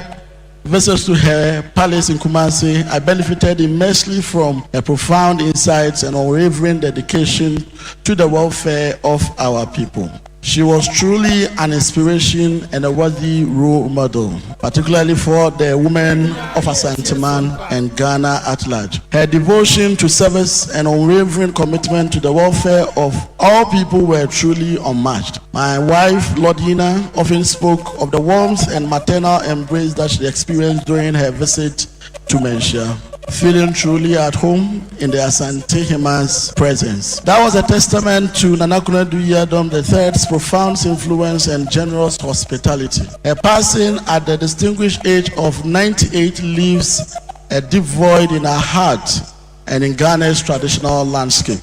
visits to her palace in Kumasi, I benefited immensely from her profound insights and unwavering dedication to the welfare of our people. She was truly an inspiration and a worthy role model, particularly for the women of Asanteman and Ghana at large. Her devotion to service and unwavering commitment to the welfare of all people were truly unmatched. My wife, Lordina, often spoke of the warmth and maternal embrace that she experienced during her visit to Manhyia, feeling truly at home in the Asantehemaa's presence. That was a testament to Nana Konadu Yiadom III's profound influence and generous hospitality. Her passing at the distinguished age of 98 leaves a deep void in her heart and in Ghana's traditional landscape.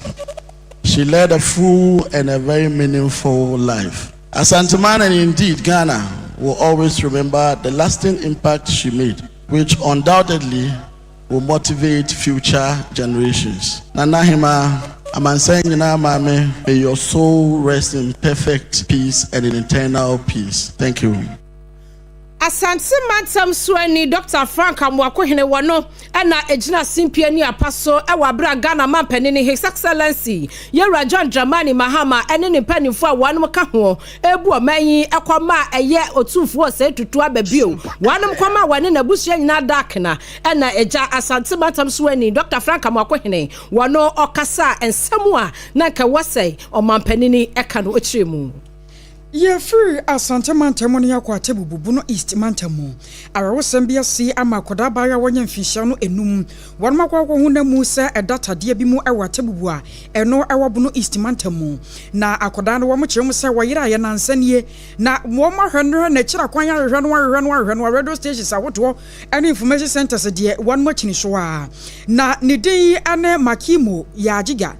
She led a full and a very meaningful life. Asanteman and indeed Ghana will always remember the lasting impact she made, which undoubtedly will motivate future generations. Nana Hemaa, amansan nyinaa maame, may your soul rest in perfect peace and in eternal peace. Thank you. Asante mantam soani Dr. Frank Amoakohene wɔ no ɛna egyina simpie ne apa so ɛwɔ abere a Ghana mampanin, His Excellency Yɛwura John Dramani Mahama, ɛne ne mpanimfoɔ a wɔnom ka ho ebu ɔman yi ɛkɔma ɛyɛ Otumfoɔ Osei Tutu aba bio, wɔnom kɔma wɔne n'abusua nyinaa da akena, ɛna egya Asante mantam soani Dr. Frank Amoakohene wɔn ɔkasa nsɛm a na nka wɔsɛ ɔmampanin ɛka no ɔkyerɛ mu. Yɛfiri Asante mantam no, yɛakɔ Atebubu Bono East mantam mu. Awerɛwosɛm bi asi ama akwadaa abaayewa a wɔnyɛ mfinhyia no 5 wɔnom akɔ akɔho no mu sɛ ɛda tadeɛ bi mu ɛwɔ Atebubu a ɛno ɛwɔ Bono East mantam mu. Na akwadaa no, wɔn kyerɛ mu sɛ wɔyere a yɛnansa nie na wɔn ahwɛ no n'akyiri akwan, ahwehwɛ no, ahwehwɛ no, ahwehwɛ no radio stations ahodoɔ ɛne information centers deɛ, wɔn akyini so a na ne din ɛne Makimo Yaagyega,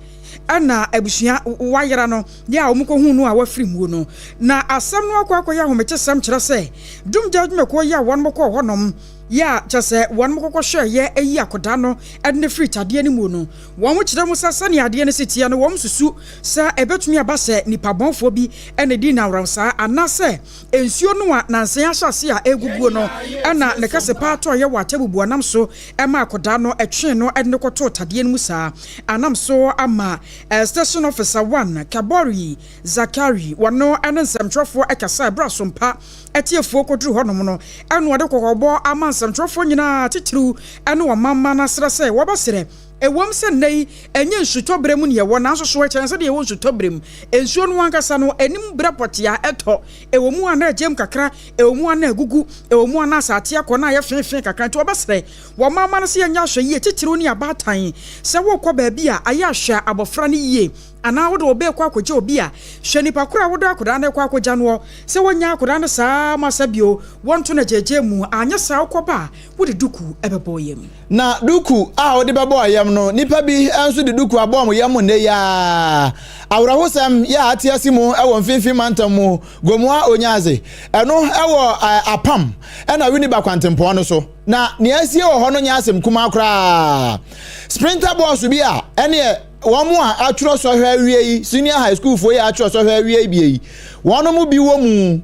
ɛna abusua wayera no yɛ a wɔn kɔhu no a wafiri muo no. Na asɛm no akɔ akɔyɛ ahomekyesɛm, kyerɛ sɛ dumgya adwumakuo yi a wɔn kɔɔ hɔnom yɛ a kyerɛ sɛ wɔn kɔkɔ hwɛ yɛ ayi akɔdaa no ɛde ne firi tadeɛ no mu no, wɔn kyerɛ mu sɛ sɛnea adeɛ no si teɛ no, wɔn susu sɛ ɛbɛtumi aba sɛ nipa bɔnfoɔ bi ɛna di nawram saa, anaasɛ nsuo no a nansan ahyɛ ase a ɛguguo no ɛna ne kɛse paa tɔ yɛ wɔ Atebubu anam so ɛma akɔdaa no ɛtwe no ɛde ne kɔtoo tadeɛ no mu saa. Anam so ama Station Officer 1 Kabori Zakari wɔno ɛne nsɛmtwerɛfoɔ ɛkasa ɛberɛ Asompa ɛtiefoɔ kɔduru hɔnom no, ɛna ɔde kɔkɔbɔ ama nsɛmtwerɛfoɔ nyinaa, titiriw ɛne ɔmamma no asrɛ sɛ wɔbɛserɛ. Ɛwɔm sɛ nnɛ yi ɛnyɛ nsutɔberɛ mu ne yɛwɔ, nanso so ɛkyɛn sɛ deɛ ɛwɔ nsutɔberɛ mu. Nsuo no ankasa no anim berɛ pɔtea ɛtɔ, ɛwɔ mu a na agyam kakra, ɛwɔ mu a na agugu, ɛwɔ mu a na asate akɔ na ayɛ feefee kakra. Nti wɔbɛserɛ wɔmama no sɛ yɛnyɛ ahwɛ yie, titiriw ne abaatan, sɛ wokɔ baabi a ayɛ ahwɛ abɔfra no yie, anaa wode ɔbɛɛ kɔ akɔgya obi a, hwɛ nipa koro a wode akɔdaa no kɔ akɔgya noɔ sɛ wɔnya akɔdaa no saa ma sɛ bio wɔnto no agyagya mu. Anyɛ saa, wokɔba a wode duku ɛbɛbɔ yam. Na duku a wode bɛbɔ yam no, nipa bi nso de duku abɔ mo yam nnɛ yaa. Awerɛhosɛm yɛ a ate ase mu ɛwɔ Mfimfini mantam mu, Gomoa Onyaase, ɛno ɛwɔ Apam ɛna Winneba kwantempɔn no so. Na nea asie wɔ hɔ no nyɛ asɛm kumaa koraa. Sprinter bɔɔso bi a ɛneɛ wɔn a atwerɛ sɔhwɛ awie yi, senior high school foɔ yi a atwerɛ sɔhwɛ awie yi bie yi, wɔn mu bi wɔ mu.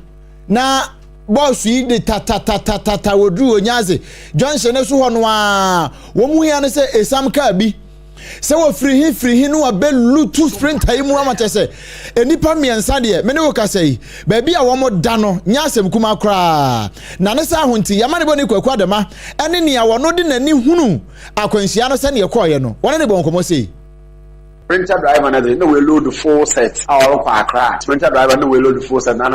Na bɔɔso yi de tatatatata wɔduru Onyaase junction no so hɔ no a, wɔn mu hia no sɛ esam kaa bi sɛ wɔfiri hi firi hi no abɛlutu Sprinter yi mu ama kyɛ sɛ nnipa 3 deɛ me ne wo kasa yi, baabi a wɔn da no nyɛ asɛm kuma koraa. Na ne saa ho nti yɛma ne bɔ ne Kwaku Adama ɛne nea wɔno de n'ani hunu akwanhyia no sɛneɛ kɔɔyɛ no, wɔne ne bɔ nkɔmmɔ sei. Sprinter driver no de na wei load full set a ɔrekɔ Accra. Sprinter driver na wei load full set na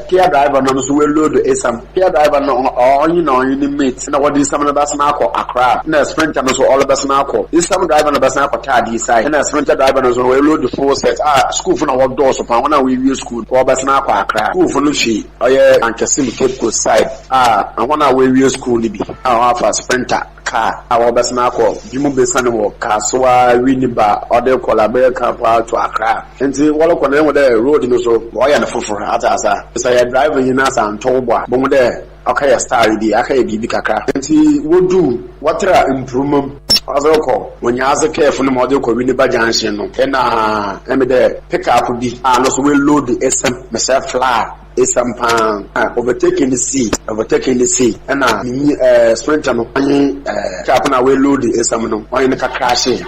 Kia driver no nso wei load esam. Kia driver no ɔnye na ɔnye ne mate na wɔde esam no bɛsena akɔ Accra, na Sprinter no nso ɔrebɛsena akɔ. Esam driver no bɛsena akɔ Taadi side, na Sprinter driver no nso wei load full set a schoolfo na wɔdɔɔso paa, wɔn a wɔawie school wɔbɛsena akɔ Accra. Schoolfo no fi ɔyɛ Ankɛse Cape Coast side a wɔn a wɔawie school no bi a wɔafa Sprinter. Kaa a wɔrebɛsan akɔ, binom besian wɔ Kasoa, Winneba, ɔde kɔ Laberka paa to Accra. Ntsi wɔrokɔ no ehu dɛ road no so wɔreyɛ no fofor atse ase a, sɛ eyɛ driver nyi na sɛ anntɔ wo bo a, bohu dɛ ɔkɛyɛ style bi, akɛyɛ biribi kakra. Ntsi wodur, wɔtra mpruma mu, ɔdze rokɔ Onyaadze curve no ma ɔdze rokɔ Winneba junction no, nna emi dɛ pick up bi a no so woeload esiam, mesɛ flour. Esiam paa a overtaking no sii, overtaking no sii ɛna menyi ɛɛ sprinter no ɔnye ɛɛ truck no a woeload esiam no ɔnye no kakrahyee.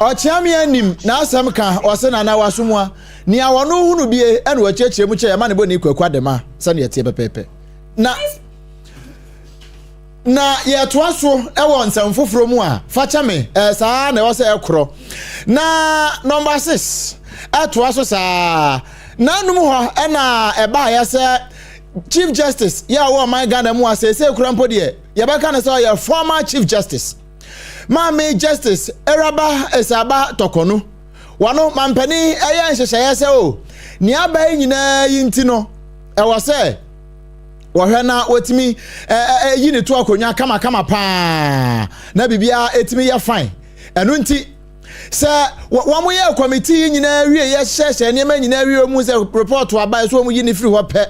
Ɔkyeame anim n'asɛm ka, ɔse Nana Wasomoa, nea ɔno hunu bie ɛna ɔkyerɛkyerɛ mu kyerɛ yɛn ma ne bɔni Kwaku Adema sɛnea ɛteɛ pɛpɛɛpɛ. Na. Na yɛtoa so wɔ nsɛm foforɔ mu a, fa kyɛ me, ɛɛ saa na ɛwɔ sɛ ɛkorɔ. Na nɔmba six ɛtoa so saa. N'anum hɔ ɛna ɛbaeɛ sɛ Chief Justice yɛ a ɔwɔ ɔman Ghana mu a seesei kura mpo deɛ yɛbɛka no sɛ ɔyɛ former Chief Justice. Maame Justice Eraba Esaba Tɔkɔnu. Wɔno mampanin ɛyɛ nhyehyɛeɛ sɛ o, nea aba yi nyinaa yi nti no, ɛwɔ sɛ wɔhwɛ na wɔtumi yi ne to akonnwa kamakama paa na biribiara ɛtumi yɛ fine. Ɛno nti sɛ wɔn yɛ kɔmiti yi nyinaa wie yɛhyehyɛ nneɛma nyinaa wie mu sɛ report aba so wɔn yi ne firi hɔ pɛ,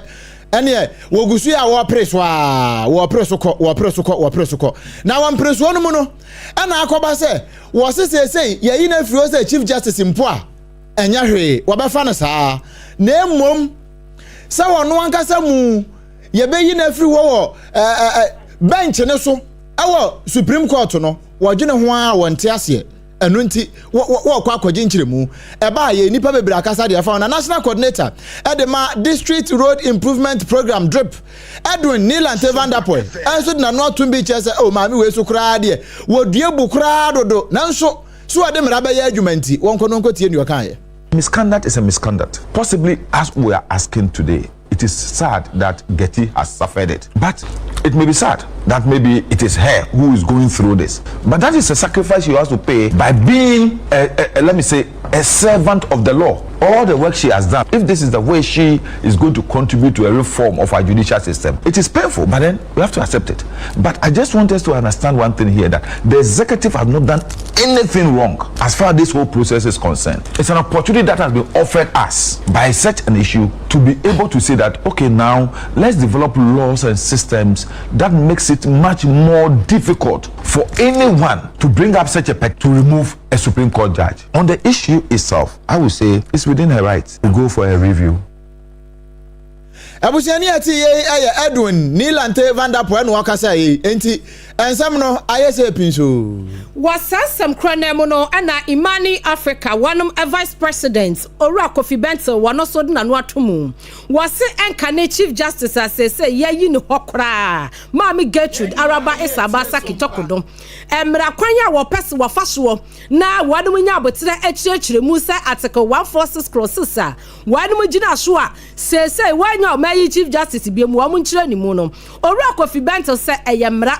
ɛneɛ wɔgu so yɛ a wɔpere so a wɔpere so kɔ, wɔpere so kɔ, wɔpere so kɔ. Na wɔn mperesoɔ no mu no ɛna akɔba sɛ wɔse seesei yɛyi no afiri hɔ sɛ Chief Justice mpo a ɛnyɛ hwee, wɔbɛfa no saa, na mmom sɛ wɔn ankasa mu yɛbɛyi no afiri hɔ wɔ ɛɛ bench no so ɛwɔ Supreme Court no, wɔdwene ho ara wɔnte aseɛ. Ɛno nti wɔkɔ akɔgye nkyerɛmu. Ɛbaa yɛ nnipa bebree akasa deɛ ɛfa ho, na National Coordinator ɛde ma District Road Improvement Program DRIP, Edwin Nilante Vanderpoel ɛnso de n'ano atom bi kyerɛ sɛ oh maame wei so koraa deɛ wɔdue bu koraa dodo, nanso so wɔde mmara bɛyɛ adwuma nti wɔnkɔ no nkɔtie nea ɔkaeɛ. Misconduct is a misconduct. Possibly, as we are asking today, it is sad that Getty has suffered it. But it may be sad that maybe it is her who is going through this. But that is a sacrifice she has to pay by being, a, a, a, let me say, a servant of the law. All the work she has done, if this is the way she is going to contribute to a reform of our judicial system, it is painful, but then we have to accept it. But I just want us to understand one thing here, that the executive has not done anything wrong as far as this whole process is concerned. It's an opportunity that has been offered us by such an issue to be able to say that, okay, now let's develop laws and systems that makes it much more difficult for anyone to bring up such a pet to remove a Supreme Court judge. On the issue itself, I would say it's within her right to go for a review. Abusuani a ɛte yei yɛ Edwin Nilante Vanderpoel na ɔkasa yei, enti nsɛm no ayɛ sɛ pinsoo. Wɔ saa nsɛm korɔ no ara mu no na Imani Africa wɔnom Vice President Owura Kofi Bentil wɔno nso de n'ano ato mu. Wɔse ɛnka ne Chief Justice a seesei yɛayi no hɔ koraa Maame Gertrude Araba Esaba Sackey Torkordo. Mmara kwan a wɔpɛ se wɔfa soɔ na wɔnom nya aboterɛ akyerɛkyerɛ mu sɛ Article 146 Clause 6 a wɔnom gyina so a seesei wɔannya ɔman yi Chief Justice biom wɔn nkyerɛ ne mu no. Owura Kofi Bentil sɛ ɛyɛ mmara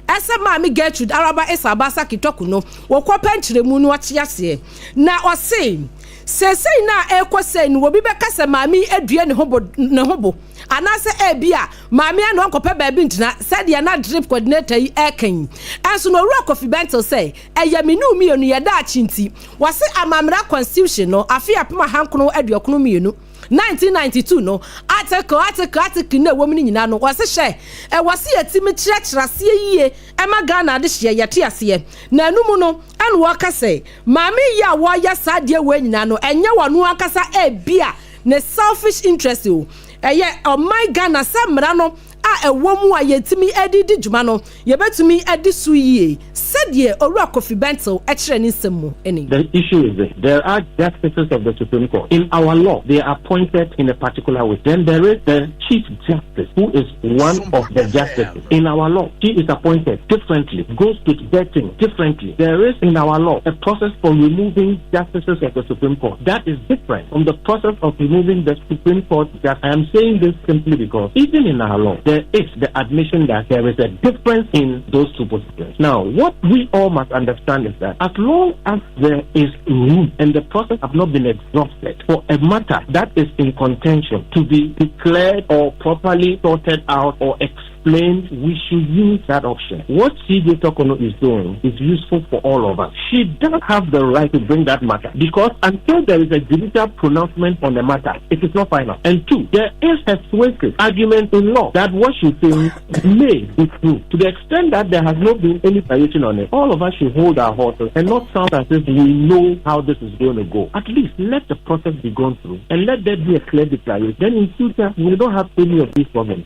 ɛsɛ Maame Gertrude Araba Esaba Sackey Torku no wɔkɔ pɛ nkyerɛmu no ɔte aseɛ. Na ɔse seesei no a ɛrekɔ sei no obi bɛka sɛ maame yi adue ne ho bo ne ho bo anaasɛ ebia maame ano ankɔpɛ baabi ntena sɛdeɛ na drip coordinator yi ɛreka yi. Ɛnso no Owura Kofi Bentil sɛ ɛyɛ me ne wo mmienu yɛ daakye nti wɔse amammra constitution no afe 1992, 1992 no article article article no a ɛwɔ mu no nyinaa no wɔse hyɛ ɛwɔ se yɛtumi kyerɛkyerɛ aseɛ yie ɛma Ghana adehyeɛ yɛte aseɛ. Na ɛno mu no ɛna wɔka sɛ maame yi a wɔyɛ saa adeɛ wei nyinaa no ɛnyɛ wɔn ankasa ebia ne selfish interest o, ɛyɛ ɔman Ghana sɛ mmara no a ɛwɔ mu a yɛtumi de di dwuma no yɛbɛtumi adi so yie sɛdeɛ Owura Kofi Bentil kyerɛ ne nsɛm mu ni. The issue is this, there are justices of the Supreme Court. In our law, they are appointed in a particular way. Then there is the Chief Justice, who is one of the justices. In our law, she is appointed differently, goes to vetting differently. There is in our law a process for removing justices of the Supreme Court. That is different from the process of removing the Supreme Court. That I am saying this simply because even in our law, there is the admission that there is a difference in those two positions. Now, what we all must understand is that as long as there is room and the process have not been exhausted for a matter that is in contention to be declared or properly sorted out or explained explained, we should use that option. What CJ Torkornoo is doing is useful for all of us. She does have the right to bring that matter because until there is a judicial pronouncement on the matter, it is not final. And two, there is a persuasive argument in law that what she thinks may be true. To the extent that there has not been any variation on it, all of us should hold our horses and not sound as if we know how this is going to go. At least let the process be gone through and let there be a clear declaration. Then in future, we don't have any of these problems.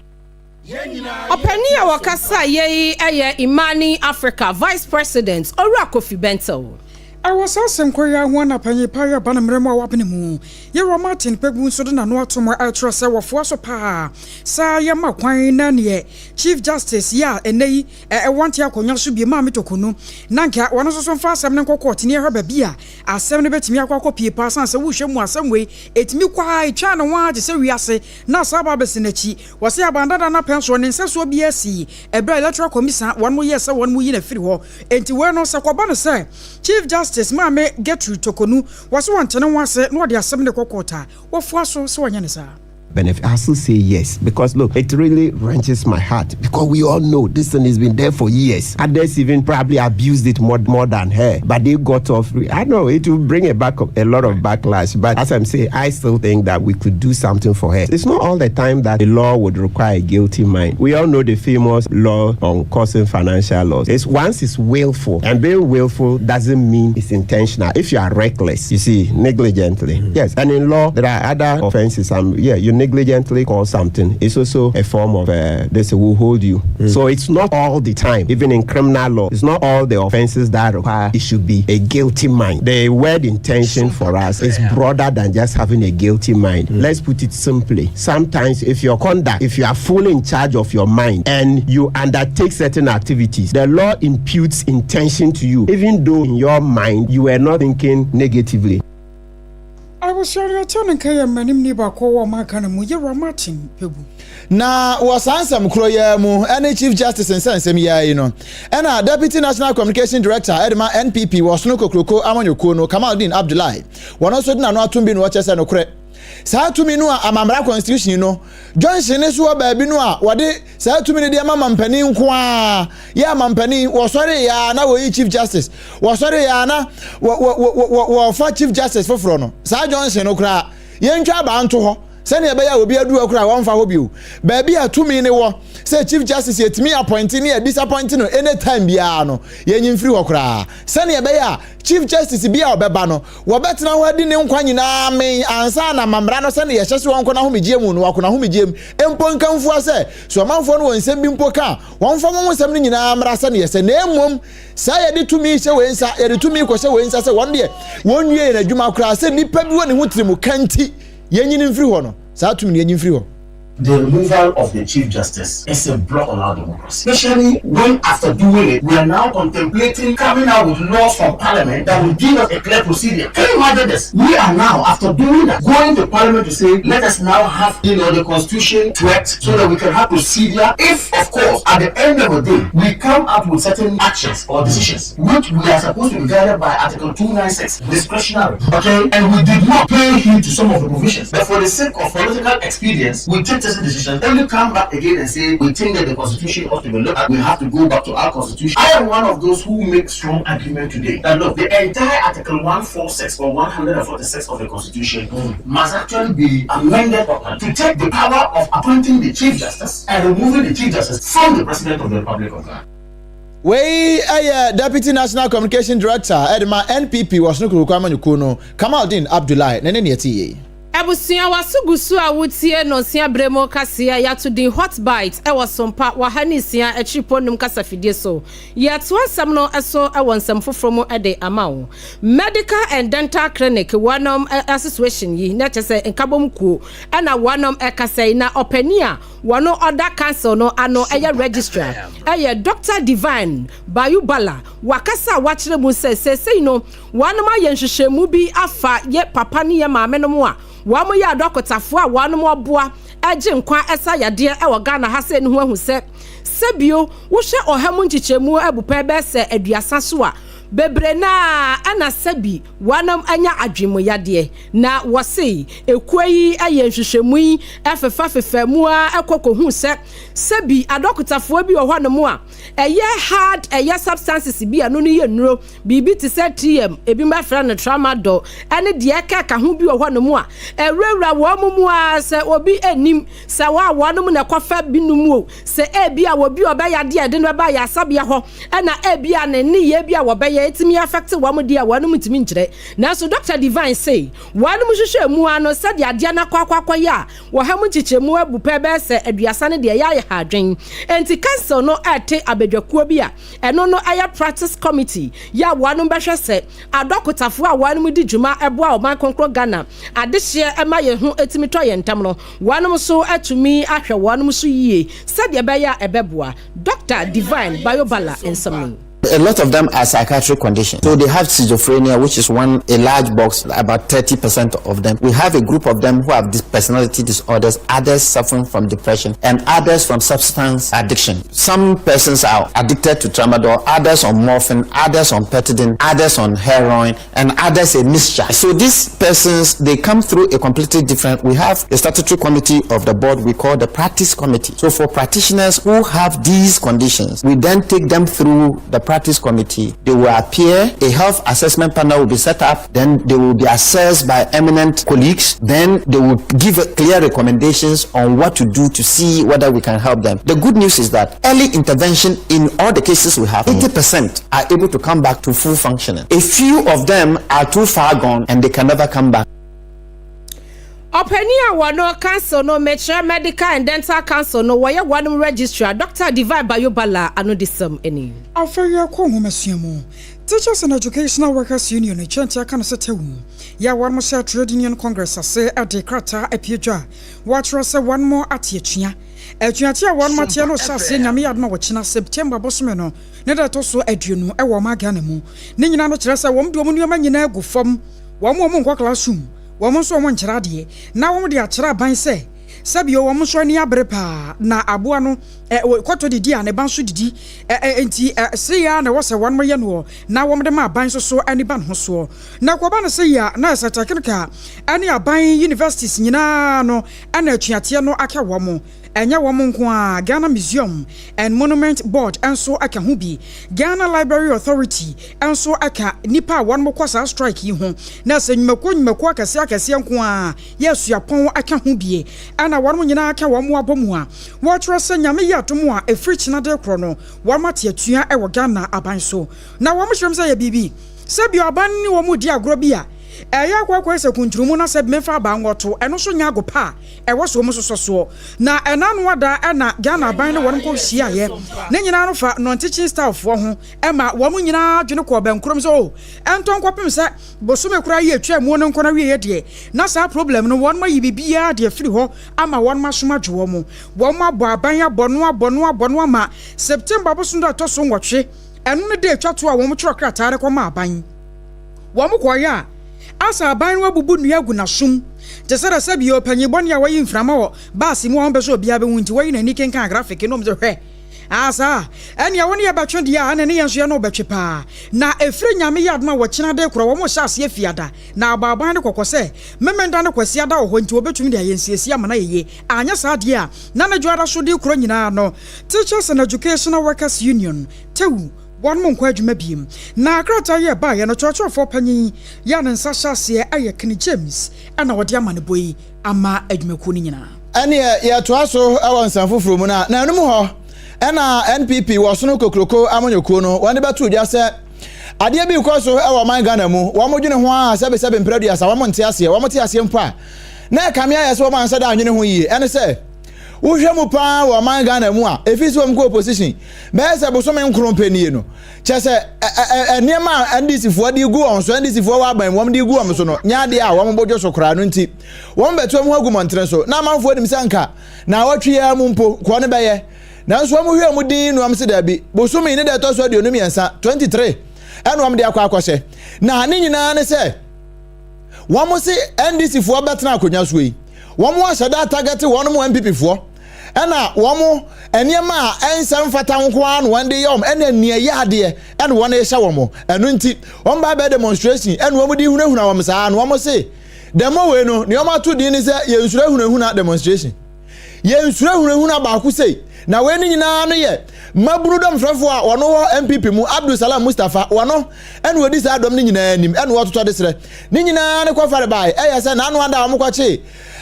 Ɔpanin a wɔkasa yɛ yi yɛ Imani Africa Vice President Owura Kofi Bentil. Ɛwɔ saa asɛm koro yi ara ho na panyin pa yi aba no mmerɛ mu a wabene mu. Yɛwura Martin Kpebu nso de n'ano ato mu rekyerɛ sɛ wɔfoa so paa saa yɛma kwan na neɛ Chief Justice yi a ɛnnɛ yi ɛwɔ nte akonnwa so bio Maame Torkornoo na nka wɔn nso so mfa asɛm no nkɔ kɔɔte na yɛhwɛ baabi a asɛm no bɛtumi akɔ akɔpie paa sane sɛ wohwɛ mu asɛm wei ɛtumi kɔ ara ɛtwa ne ho ara te sɛ wiase na saa aba abɛsi n'akyi. Wɔse aban dada no apɛn soɔ ne nsɛsoɔ biara sii ɛberɛ a Electoral Commission wɔn yɛɛ sɛ wɔn yi no afiri hɔ. Enti wei no sɛ kɔba no sɛ Chief Justice Maame Gertrude Torkornoo wɔse wɔnte ne ho ase na wɔde asɛm no rekɔ court a, wɔfoa so sɛ wɔnyɛ no saa. Benefit? I still say yes because look, it really wrenches my heart because we all know this thing has been there for years. Others even probably abused it more, more than her, but they got off. I know it will bring a back a lot of backlash, but as I'm saying, I still think that we could do something for her. It's not all the time that the law would require a guilty mind. We all know the famous law on causing financial loss. It's once it's willful, and being willful doesn't mean it's intentional. If you are reckless, you see, negligently. Yes, and in law there are other offenses. Yeah, you negligently cause something. It's also a form of this will hold you. So it's not all the time, even in criminal law, it's not all the offenses that require it should be a guilty mind. The word intention for us is broader than just having a guilty mind. Let's put it simply. Sometimes if your conduct, if you are fully in charge of your mind and you undertake certain activities, the law imputes intention to you, even though in your mind you were not thinking negatively. Abusua no yɛte ne nka yɛ mmaranimni baako wɔ ɔman Ghana mu, Yewura Martin Kpebu. Na wɔ saa nsɛm korɔ yi ara mu ne Chief Justice nsɛnsɛm yi ara yi no, ɛna Deputy National Communication Director de ma NPP wɔ Ɔsono Kokroko amanyɔkuo no, Kamaldeen Abdullahi, wɔno nso de n'ano atom bi na ɔkyerɛ sɛ nokorɛ saa tumi no a amammara constitution no junction no so wɔ baabi no a wɔde saa tumi no de ama mampanin nko ara yɛ amampanin wɔsɔre yɛ a na wɔyi chief justice wɔsɔre yɛ a na wɔfa chief justice foforɔ no saa junction no koraa yɛntwa abaa nto hɔ sɛnea ɛbɛyɛ a obi adu hɔ koraa wɔmfa hɔ bio baabi a tumi ne wɔ sɛ chief justice yɛtumi appoint ne yɛ disappoint no anytime biara no yɛnyi mfiri hɔ koraa sɛnea ɛbɛyɛ a chief justice bi a ɔbɛba no wɔbɛtena hɔ adi ne nkwa nyinaa men ansa na mamra no sɛnea yɛhyɛ so wɔnkɔ n'ahomegyeɛ mu no wakɔ n'ahomegyeɛ mu mpo nkamfua sɛ so ɔmanfoɔ no wɔ nsɛm bi mpo ka wɔmfa wɔn nsɛm no nyinaa mmra sɛnea sɛ na mmom saa yɛde tumi hyɛ wei nsa yɛde tumi kɔhyɛ wei nsa sɛ wɔn deɛ wɔnwie yɛn adwuma koraa sɛ nnipa bi wɔ ne ho tirimu ka nti yɛnyini mfiri hɔ no saa tumi no yɛnyi mfiri hɔ. The removal of the Chief Justice is a block on our democracy. Especially when, after doing it, we are now contemplating coming out with laws from Parliament that will give us a clear procedure. Can you imagine this? We are now, after doing that, going to Parliament to say, let us now have the Constitution tweaked so that we can have procedure. If, of course, at the end of the day, we come up with certain actions or decisions, which we are supposed to be guided by Article 296, discretionary, okay? And we did not pay heed to some of the provisions. But for the sake of political expedience, we take certain decisions, only come back again and say, we think that the Constitution ought to be looked at. We have to go back to our Constitution. I am one of those who make strong argument today that look, the entire Article 146 or 146 of the Constitution must actually be amended properly to take the power of appointing the Chief Justice and removing the Chief Justice from the President of the Republic of Ghana. Wei yɛ Deputy National Communication Director de ma NPP wɔ Ɔsono Kokroko Amanyɔkuo no, Kamaldeen Abdullahi, na ɛne nea ɛte yie. Abusua w'aso gu so a wotie nonsia bere mu kaseɛ a yɛato din Hot Bite wɔ Sompa wɔ ha ne nsia akyiripɔ nnum kasafidie so. Yɛtoa nsɛm no so wɔ nsɛm foforɔ mu de ama wo. Medical and Dental Clinic wɔnom association yi na kyerɛ sɛ nkabom kuo na wɔnom ɛkasa yi na ɔpanin a wɔno ɔda council no ano ɛyɛ registrar ɛyɛ Doctor Divine Bayubala wakasa a wakyerɛ mu sɛ seesei no wɔnom ayɛ nhwehwɛmu bi afa yɛ papa ne yɛ maame nom a wɔn yɛ adɔkotafoɔ a wɔnom ɔboa ɛgye nkwa ɛsa yadeɛ ɛwɔ Ghana ha sɛ ne ho ahu sɛ sɛbio wohwɛ ɔha mu nkyekyɛmu abupɛ bɛyɛ sɛ 30 so a Bebree no ara na sɛbi wɔnom anya adwenmuyadeɛ. Na wɔse ekuo yi yɛ nhwehwɛmu yi fefafefa mu ara kɔ kɔhuu sɛ sɛbi adɔkotafoɔ bi wɔ hɔnom a ɛyɛ hard ɛyɛ substances bi a ɛno no yɛ nnuro, biribi te sɛ TM, ebinom bɛfrɛ no tramadol, ɛne deɛ ɛkeka ho bi wɔ hɔnom a ɛwurawura wɔn mu ara sɛ obi nnim sɛ wɔn a wɔnom na ɛkɔfa binom o, sɛ ebia obi a ɔbɛyɛ adeɛ a ɛde no bɛba ayaresabea hɔ na ebia ne nneyɛɛ bi a wɔbɛyɛ atumi affect wɔn deɛ a wɔnom ntumi nkyerɛ. Nanso Dɔkta Devine se wɔnom hwehwɛɛ mu ara no sɛdeɛ adeɛ no akɔ akɔ akɔyɛ a wɔha mu nkyekyɛmu abu pɛ bɛyɛ sɛ aduasa no deɛ ɛyɛ ayɛ ha adwen. Enti Council no rete abadwakuo bi a ɛno no ɛyɛ Practice Committee yɛ a wɔnom bɛhwɛ sɛ adɔkotafoɔ a wɔnom di dwuma boa ɔman kronkron Ghana adehyeɛ ma yɛn ho tumi tɔ yɛn ntɛm no wɔnom nso atumi ahwɛ wɔnom so yie sɛdeɛ ɛbɛyɛ a ɛbɛboa. Dɔkta Divine Bayobala nsɛm ni. A lot of them are psychiatric conditions. So they have schizophrenia, which is one, a large box, about 30% of them. We have a group of them who have personality disorders, others suffering from depression, and others from substance addiction. Some persons are addicted to tramadol, others on morphine, others on pethidine, others on heroin, and others a mixture. So these persons, they come through a completely different, we have a statutory committee of the board we call the practice committee. So for practitioners who have these conditions, we then take them through the practice committee. They will appear, a health assessment panel will be set up, then they will be assessed by eminent colleagues, then they will give clear recommendations on what to do to see whether we can help them. The good news is that early intervention in all the cases we have, 80% are able to come back to full functioning. A few of them are too far gone and they can never come back. Ɔpanin a wɔno Council no mekyerɛ Medical and Dental Council no wɔyɛ wɔnom Registrar, Dɔkta Divine Bayobala anodisɛm ni. Afei yɛkɔ nwomasua mu. Teachers and Educational Workers Union kyɛnkyɛn ka no sɛ TEWU yɛ a wɔnom hyɛ Trade Union Congress ase de krataa apue dwa a wɔatwerɛ sɛ wɔnom ate atua. Atuateɛ a wɔnom ateɛ no rehyɛ aseɛ Nyame yɛ adom a ɔkyena September bosome no ne da ɛtɔ so aduonu wɔ ɔman Ghana mu. Ne nyinaa no kyerɛ sɛ wɔn de wɔn nneɛma nyinaa agu fam, wɔn wɔn nkɔ classroom, wɔn nso wɔn nkyerɛ adeɛ, na wɔn de akyerɛ aban sɛ sɛbio wɔn nso ani abere paa na aboa no kɔtɔ didi a ne ba nso didi, enti sei ara na ɛwɔ sɛ wɔn yɛ noɔ na wɔn de ma aban nso so ani ba ne ho soɔ. Na ɛkɔba no sei a na ɛsɛ technical ne aban universities nyinaa no na atuateɛ no aka wɔn. Ɛnyɛ wɔn nko ara, Ghana Museum and Monument Board nso ka ho bi. Ghana Library Authority nso ka nnipa a wɔkɔ saa strike yi ho. Na sɛ nnwumakuo nnwumakuo akɛseɛ akɛseɛ nko ara yɛ asuapɔn ka ho bi. Ɛna wɔn nyinaa ka wɔn abɔ mu a wɔkyerɛ sɛ Nyame yɛ adom a ɛfiri kyena de rekorɔ no wɔn ate atua wɔ Ghana aban so. Na wɔn kyerɛ mu sɛ ɛyɛ biribi sɛ bio aban no ne wɔn redi agorɔ bi a ɛyɛ akɔ akɔyɛ sɛ kunturu mu na sɛ memfa abaa nwɔto ɛno nso nyɛ ago pa a ɛwɔ so wɔn sosɔ soɔ. Na ɛna ano ada na Ghana aban ne wɔn kɔ hyiaeɛ. Ne nyinaa no fa non-teaching staff foɔ ho ɛma wɔn nyinaa adwene kɔɔ bɛnkorom sɛ oh ɛntɔ nkɔpem sɛ bosome koraa yi atwa muo no nkɔ n'awieɛ deɛ na saa problem no wɔn ayi biribiara de afiri hɔ ama wɔn asom adwo wɔn. Wɔn abɔ aban abɔ no abɔ no abɔ no ama September bosom da ɛtɔ so nwɔtwe ɛno ne da ɛtwa toɔ a wɔn twerɛ krataa de kɔma aban. Wɔn kɔeɛ a, asa aban no abubu nnua agu n'asom te sɛ dɛ sɛbi ɔpanyin bɔne a wayi mframa wɔ baase mu a ɔmpɛ sɛ obiara bɛhu nti wayi n'ani kenkan grafik no sɛ hwɛ aa saa ɛnea wo ne yɛ bɛtwe deɛ a ɛne ne yɛn nso yɛ ne wo bɛtwe paa na ɛfiri Nyame yɛ adom a wɔkyena de korɔ wɔn hyɛ aseɛ fiada na abɔ aban no kɔkɔ sɛ Memenda ne Kwasiada wɔ hɔ nti wɔbɛtumi de ayɛ nsiesie ama no ayɛ yie anyɛ saa deɛ a na ne dwoada so de korɔ nyinaa no Teachers and Educational Workers Union, TEWU, Wɔnom nkɔ adwuma biem. Na krataa yi a ɛbaeɛ no, kyerɛkyerɛfoɔ panyin yi a ne nsa hyɛ aseɛ yɛ Kenny James na ɔde amanebɔ yi ama adwumakuo no nyinaa. Ɛneɛ yɛtoa so wɔ nsɛm foforɔ mu no a, na ɛno mu hɔ ɛna NPP wɔ Sono Kokroko amanyɔkuo no wɔde bɛto dwa sɛ adeɛ bi rekɔ so wɔ ɔman Ghana mu, wɔn dwene ho a sɛbesɛbe mprɛ aduasa wɔn nte aseɛ, wɔn te aseɛ mpo a na ɛkame ayɛ sɛ wɔn anhyɛ da anwene ho yie, ɛne sɛ wohwɛ mu paa wɔ ɔman Ghana mu a ɛfiri sɛ wɔn kɔ opposition bɛyɛ sɛ bosome nkron pɛ nie no, kyɛ sɛ nneɛma a NDC foɔ de gu wɔn so, NDC foɔ wɔ aban mu wɔn de gu wɔn so no, nyɛ adeɛ a wɔn bo dwo so koraa no nti, wɔn bɛto wɔn ho agu mmɔntene so. Na amanfoɔ nim sɛ nka naawɔtwe yi ara mu mpo, koɔ no bɛyɛ. Nanso wɔn hwɛɛ mu dinn na wɔn se daabi, bosome ne da ɛtɔ so 23, 23, ɛna wɔn de akɔ akɔhyɛ. Na ne nyinaa ne sɛ, wɔn se NDC foɔ bɛtena akonnwa soɔ yi, wɔn ahyɛ da atagɛte wɔn mo NPP foɔ. Ɛna wɔn nneɛma a ɛnsɛ mfata nko ara na wɔn de yɛ wɔn, ɛna nea ɛyɛ adeɛ ɛna wɔn rehyɛ wɔn. Ɛno nti, wɔn ba abɛyɛ demonstration ɛna wɔn de hunahuna wɔn saa na wɔn se dɛmɔ wei no nea wɔn ato din ne sɛ yɛnsuro hunahuna demonstration. Yɛnsuro hunahuna baako sei. Na wei ne nyinaa no yɛ mmabunu dɔmfrɛfoɔ a wɔn wɔ NPP mu Abdul Salam Mustapha wɔno ɛna wɔdi saa dɔm no nyinaa anim ɛna wɔtotɔ de serɛ ne nyinaa ne kɔfare bae ɛyɛ sɛ n'ano ada a wɔkɔkyee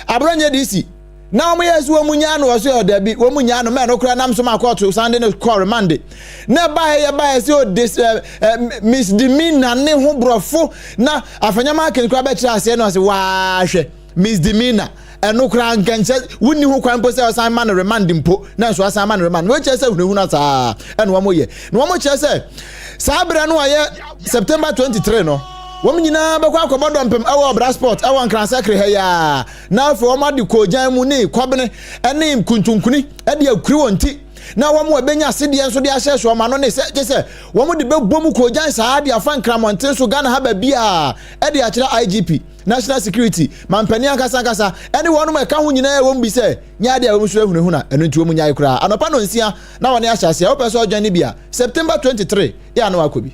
Aborɔnyɛ DC na wɔn yɛ so wɔn nyaa no wɔ so yɛ dabi wɔn nyaa no mɛ no koraa nam so ma kɔɔto san de no kɔ remande na ɛbaeɛ yɛ baeɛ sɛ ɔde ɛ ɛ misdemeanor ne ho borɔfo na afanyama aken koraa bɛkyerɛ aseɛ no ɔsɛ waahwɛ misdemeanor ɛno koraa nkankyɛ wonni ho kwan mpo sɛ ɔsan ma no remand mpo na nso asan ma no remand wɔn kyerɛ sɛ hunahuna saa ɛna wɔn yɛ na wɔn kyerɛ sɛ saa berɛ no a yɛ September 23 no wɔn nyinaa bɛkɔ akɔbɔ dɔmpem ɛwɔ ɔbra sport ɛwɔ nkransakere ha yi a na afei wɔn ade koogyan mu ne kɔbene ne nkuntunkuni de akuri wɔn ti na wɔn a ɛbɛnya asedeɛ nso de ahyɛ so wɔn ano ne sɛ gye sɛ wɔn de bɛbɔ mu koogyan saa de afa nkramɔnten so Ghana ha baabi a ɛde akyerɛ IGP National Security mampanin ankasa ankasa ɛne wɔn a ɛka ho nyinaa wɔn bi sɛ nyɛ adeɛ a wɔn soro ahunahuna ɛno nti wɔn nyae koraa anɔpa nonsia na wɔne ahyɛ aseɛ wopɛ sɛ ɔdwan ne bi a September 23 yɛ ano akɔ bi.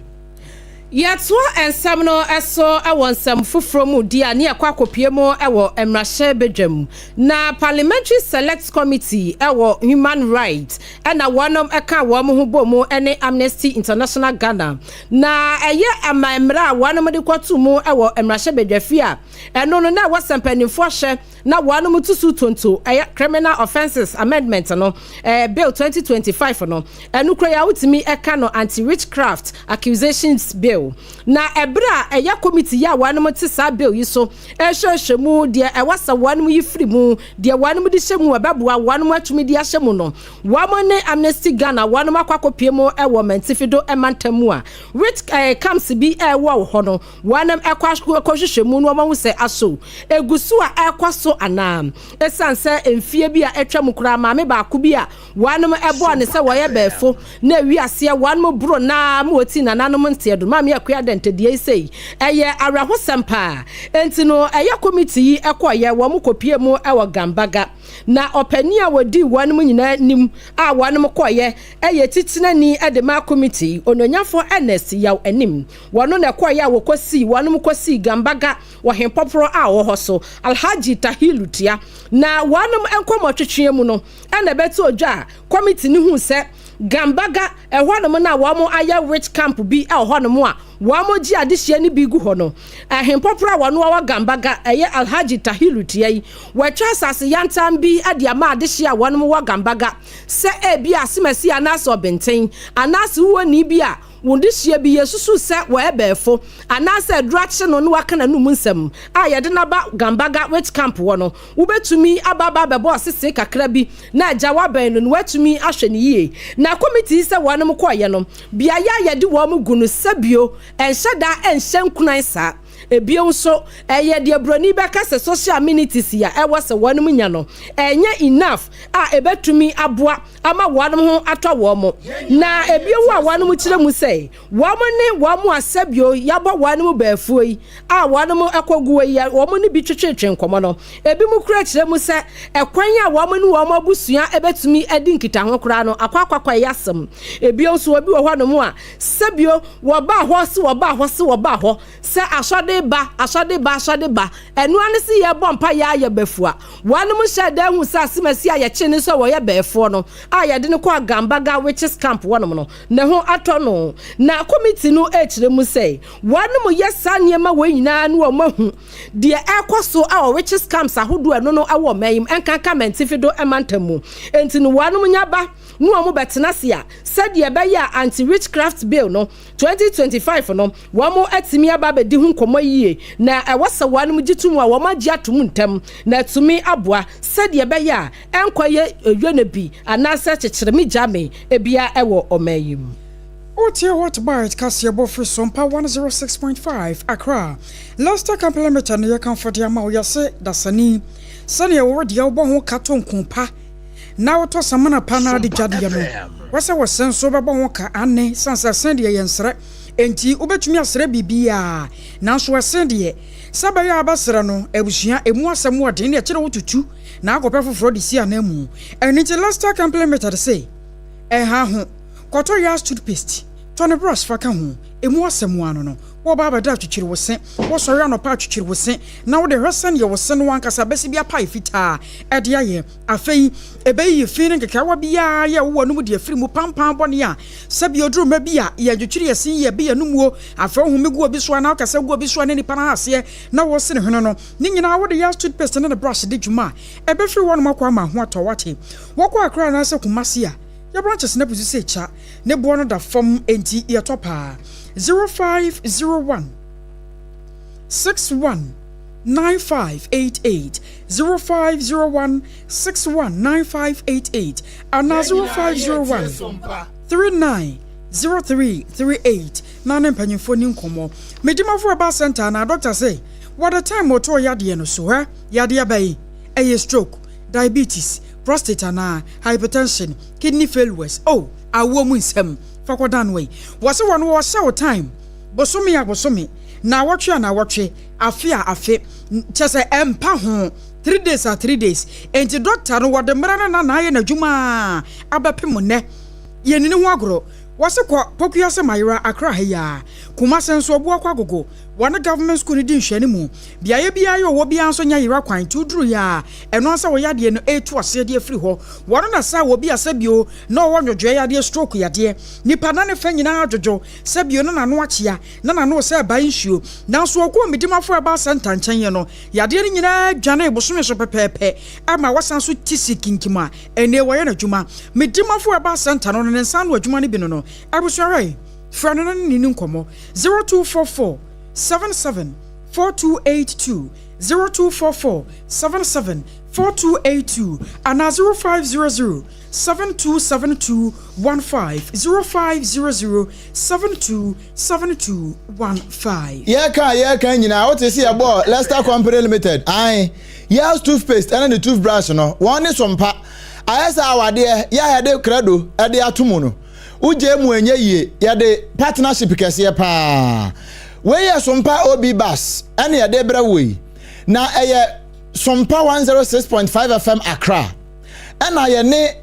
Yɛtoa nsɛm no so wɔ nsɛm foforɔ mu di a ne yɛkɔ akɔpue mu wɔ mmarahyɛbadwam. Na Parliamentary Select Committee wɔ Human Rights na wɔnom ka wɔn ho bɔ mu ne Amnesty International Ghana. Na ɛyɛ aman mmara a wɔnom de kɔto mu wɔ mmarahyɛbadwafie a ɛno no na ɛwɔ sɛ mpanimfoɔ hwɛ na wɔnom to so tonto ɛyɛ Criminal Offences Amendment no eh, Bill 2025 no ɛno kura yi a wotumi ɛka no Anti-Witchcraft Accusations Bill. Na ɛberɛ a ɛyɛ committee yi a wɔnom te saa bill yi so ɛrehwɛhwɛ mu deɛ ɛwɔ sɛ wɔnom yi firi mu, deɛ wɔnom de hyɛ mu ɛbɛboa wɔnom atumi de ahyɛ mu no, wɔn ne Amnesty Ghana wɔnom akɔ akɔpie mu ɛwɔ Mantifido mantam mu a witch eh, camps bi ɛwɔ hɔ no Wɔn kɔ akɔhwehwɛ mu na wɔahu sɛ aso egu so a ɛrekɔ so anaa. Esiane sɛ mfeɛ bi a atwam koraa maame baako bi a wɔn bɔɔ no sɛ wɔyɛ bɛɛfo na ewi aseɛ wɔn boro no ara ma ɔtii nananom nteɛ do. Maame Akua Dɛntɛ deɛ yi sei ɛyɛ awerɛhosɛm paa. Enti no ɛyɛ komiti yi kɔeɛ wɔn kɔpie mu wɔ Gambaga. Na ɔpanin a ɔdii wɔn nyinaa anim a wɔn kɔeɛ yɛ titenani de maa komiti yi, Onuonyafoɔ Ernest Yaw Anim. Wɔno na ɛkɔeɛ a wɔkɔsii wɔnom kɔsii Gambaga wɔ hempɔporɔ a ɔwɔ hɔ so, Alhaji Tahilu Tia. Na wɔnom nkɔmmɔtwetweɛ mu no na ɛbɛtoo dwa a kɔmiti no huu sɛ Gambaga ɛhɔnom no a wɔn ayɛ witch camp bi wɔ hɔnom a wɔn gye adehyeɛ no bi gu hɔ no, ɛhempɔporɔ a wɔno ɔwɔ Gambaga ɛyɛ Alhaji Tahilu Tia yi, wɔatwa asase yantam bi de ama adehyeɛ a wɔnom wɔ Gambaga sɛ ebia asemasi anaasɛ ɔbenten anaase wowɔni bi a Wo dehyeɛ bi, yɛsusu sɛ wɔ ɛbɛɛfo anaasɛ aduru akye no na waka n'anum nsɛm a yɛde no aba Gambaga witch camp hɔ no, wobɛtumi aba aba abɛbɔ ɔsese kakra bi na agya woabɛn no na woatumi ahwɛ no yie. Na kɔmiti yi sɛ wɔnom kɔeɛ no, beaeɛ a yɛde wɔn gu no sɛbio ɛnhyɛ da nhyɛ nkunan saa. Ebio nso, ɛyɛ deɛ broni bɛka sɛ social amenities a ɛwɔ sɛ wɔnom nya no, ɛnyɛ enough a ɛbɛtumi aboa ama wɔn ho atɔ wɔn. Na ebio a wɔn kyerɛ mu sɛ wɔn ne wɔn a sɛbio yɛabɔ wɔn baafuo yi a wɔn kɔguo yi wɔn ne bi twetwetwe nkɔmmɔ no, ebinom kura kyerɛ mu sɛ ɛkwan a wɔn ne wɔn abusua bɛtumi adi nkitaho koraa no akɔ akɔakɔ ɛyɛ asɛm. Ebio nso obi wɔ hɔnom a sɛbio wɔbaa hɔ se wɔbaa hɔ se wɔbaa hɔ sɛ asɔde ba, asɔde ba, asɔde ba, ɛno ara ne se yɛbɔ mpaeɛ a yɛbɛfua. Wɔnom hyɛɛ da huu sɛ asemasi a yɛkyee no sɛ ɔyɛ bɛɛfoɔ no a yɛde no kɔɔ Gambaga Witches Camp hɔnom no, ne ho atɔ no. Na komiti no rekyerɛ mu sɛ wɔnom yɛ saa nneɛma wei nyinaa na wɔn ahu deɛ ɛrekɔ so wɔ witches camps ahodoɔ a ɛno no wɔ ɔman yi mu, ɛnkanka Mantifido mantam mu. Enti no wɔnom nya ba na wɔn bɛtena ase a sɛdeɛ ɛbɛyɛ a Anti-Witchcraft Bill no, 2025 no, wɔatumi aba abɛdi ho nkɔmmɔ yie, na ɛwɔ sɛ wɔnom gye to mu a wɔagye ato mu ntɛm na atumi aboa sɛdeɛ ɛbɛyɛ a ɛnkɔyɛ yone bi anaasɛ kyekyere me gya me biara wɔ ɔman yi mu. Wotie Hot Bite kaseɛbɔ firi Sompa 106.5 Accra. Leicester Company Limited na yɛkamfo de ama wo. Yɛse dasani, sɛdeɛ wo deɛ wobɔ ho ka to nko pa na wotɔ samina pa na ade dwadeɛ no, wɔ sɛ wo se nso wobɛbɔ ho ka. Aane, sane sɛ se deɛ yɛnsrɛ. Enti wobɛtumi asrɛ biribiara, nanso ɛse deɛ, sɛ ɛbɛyɛ a wobɛsrɛ no, abusua, ɛmu asɛm wɔ den na ɛkyerɛ wo tutu na akɔpɛ foforɔ de si ananmu. Ɛno nti Lester Company Limited se, Ɛnha ho, kɔtɔ Yas toothpaste, tɔ ne brush fa ka ho, ɛmu asɛm ano no, wɔba abɛda atwitwiri wo se, wosɔre anɔpa atwitwiri wo se, na wode hwɛ sɛdeɛ wo se no ankasa bɛsi bi apae fitaa de ayɛ. Afei, ebeyiyi fi ne nkekaawa biara a ɛwɔ w'anom de afiri mu pampan bɔne a sɛbi oduru mmɛ bi a yɛntwitwiri yɛn se yie bi yɛn anom o, afei wohome gu obi so anaa wokasa gu obi so a na nipa no aseɛ na wose ne hwene no, ne nyinaa wode Yaz toothpaste ne ne brush di dwuma a, ɛbɛfiri w'anom akɔ ama ho atɔ wo ate. Wokɔ Accra anaasɛ Kumasi a, yɛ branches no abusu sɛ kya, ne boɔ no da fam enti yɛtɔ paa. 0501 61 9588, 0501 61 9588 anaa 0501 39 0338 na ne mpanyimfoɔ ni nkɔmmɔ. Medimafo Herbal Center anaa dɔkta se wɔde time ɔtɔɔ yadeɛ no so hɛ yadeɛ bɛn? Ɛyɛ stroke, diabetes, prostate anaa hypertension, kidney failures oh awoɔ mu nsɛm fa kɔdan wei. Wɔse wɔn wɔhyɛ wo time bosome a bosome, naawɔtwe a naawɔtwe, afe a afe, kyerɛ sɛ ɛmpa ho, 3 days a 3 days. Enti dɔkta no wɔde mmerɛ no na na ayɛ n'adwuma a abɛpem nnɛ. Yɛnni ne ho agorɔ. Wɔse kɔ Pokuase Mayera, Accra ha yi ara. Kumase nso Obuakɔ Agogo, wɔne government school no di nhwɛane mu. Beaeɛ biara yɛ ɔwɔ biara nso nyɛ yera kwan, nti woduru yɛ a, ɛno ansa wɔyɛ adeɛ no ɛretu aseɛ de afiri hɔ. Wɔno na saa wɔ bi a sɛbio na ɔwɔ nwodwoeɛ yadeɛ, stroke yadeɛ. Nipa na ne fɛ nyinaa dwodwo, sɛbio na n'ano akyea, na n'ano sɛ ɛbae nsuo. Nanso ɔkɔɔ Medimafo Herbal Centre nkyɛn no, yadeɛ no nyinaa dwanee bosome so pɛpɛɛpɛ ma wasan so ti si kinkim a ɛnnɛ wɔyɛ n'adwuma. Medimafo Herbal Centre no no ne nsa ano adwuma no bi no no. Abusua hwɛ, frɛ no na ne ne nkɔmmɔ 0244 77 4282, 0244 77 4282 anaa 0500 7272 15, 0500 727215. Yɛka a yɛka nyinaa wote sɛ yɛbɔɔ Lester Company Limited ae Yale's toothpaste ɛne ne toothbrush no wɔn ne so mpa ayɛ sɛ awadeɛ yɛ a yɛde krado de ato mu no wogyae mu ɛnyɛ yie yɛde partnership kɛseɛ paa wei yɛ Sompa OB bus ɛne yɛde brɛ wo yi na ɛyɛ Sompa 106.5 FM Accra ɛna yɛne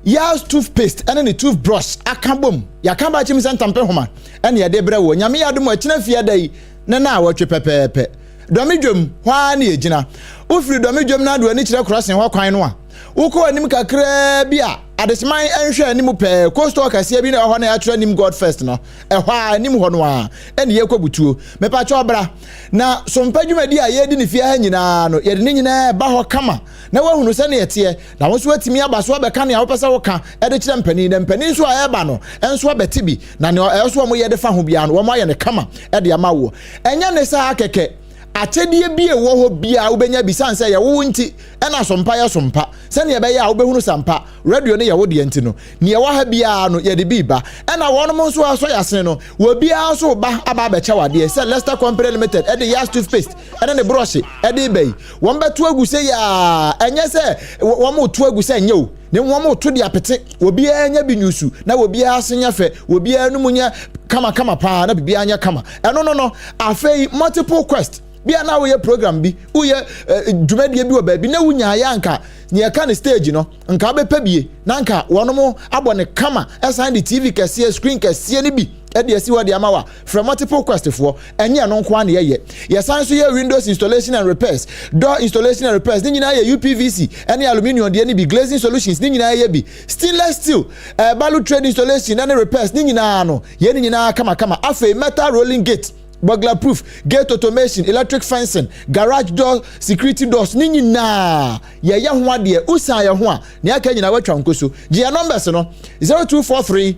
Yale's toothpaste ɛne ne toothbrush aka bom yɛaka ba akyim sɛ ntampe homa ɛne yɛde brɛ wo Nyame yɛ adom akyina fie da yi ne na awɔtwe pɛpɛɛpɛ Dɔme dwam hɔ ara ne yɛgyina. Wofiri Dɔme dwam na de w'ani kyerɛ Korɔsen hɔ kwan no a, wokɔ anim kakraa bi a, Adehyeman nhwɛ anim pɛɛ, coastal kɛseɛ bi na ɛwɔ hɔ na yɛatwerɛ anim God First no, ɛhɔ ara anim hɔ no ara ɛne yɛkɔ butuo. Mepakyɛw bra. Na sompa dwumadi a yɛredi ne fie ha nyinaa no, yɛde ne nyinaa ɛba hɔ kama na woahunu sɛnea ɛteɛ, na wo nso woatumi aba so abɛka nea wopɛ sɛ woka de kyerɛ mpanin, na mpanin nso a ɛreba no nso abɛte bi, na nea ɛwɔ so wɔyɛ de fa ho biara no, wɔayɛ no kama de ama woɔ. Ɛnyɛ ne saa kɛkɛ, akyɛdeɛ bi a ɛwɔ hɔ biara wobɛnya bi sane sɛ yɛwo wo nti ɛna sompa yɛ sompa sɛnea ɛbɛyɛ a wobɛhunu sampa radio no yɛ wo deɛ nti no nea ɛwɔ ha biara no yɛde bi ba ɛna wɔnom nso asɔ yɛasene no wɔbiara nso ba aba abɛkyɛ wadeɛ sɛ Leicester Company Limited ɛde Yas toothpaste ɛne ne brɔhye ɛde ba yi wɔn bɛto agu sɛ yaa ɛnyɛ sɛ wɔn to agu sɛ nyɛ o na mmom wɔreto de apete obiara nya bi nyusu na obiara ase nyɛ fɛ obiara no mu nyɛ kamakama paa na biribiara nyɛ kama ɛno no no afei multiple quest bi a na woyɛ program bi woyɛ eh, dwumadie bi wɔ baabi na wonyaeɛ anka nea ɛka ne stage no nka wobɛpɛ bie na nka wɔnom abɔ ne kama ɛsan de tv kɛseɛ screen kɛseɛ no bi ɛde asi hɔ de ama wa frɛ multiple quest foɔ ɛnyɛ ɛno nko ara na yɛyɛ yɛsan nso yɛ windows installation and repairs, door installation and repairs ne nyinaa yɛ upvc ɛne aluminium deɛ ne bi, glazing solutions ne nyinaa yɛ bi, stainless steel ɛɛ balu trade installation ɛne repairs ne nyinaa no yɛ ne nyinaa kamakama. Afei metal rolling gate, burglar proof gate, automation, electric fencing, garage door, security doors ne nyinaa yɛyɛ ho adeɛ. Usan yɛ ho a nea aka nyinaa watwa nko so. Gye yɛ numbers no: 0243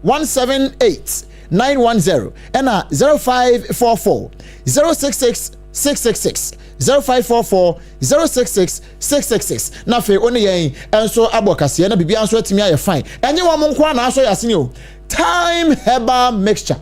178 910 ɛna 0544 066 666, 0544 066 666. Na afei wo ne yɛn nso abɔ kaseɛ na biribiara nso atumi ayɛ fine. Ɛnyɛ wɔn nko ara na asɔ yɛ asene o. Time Herbal Mixture.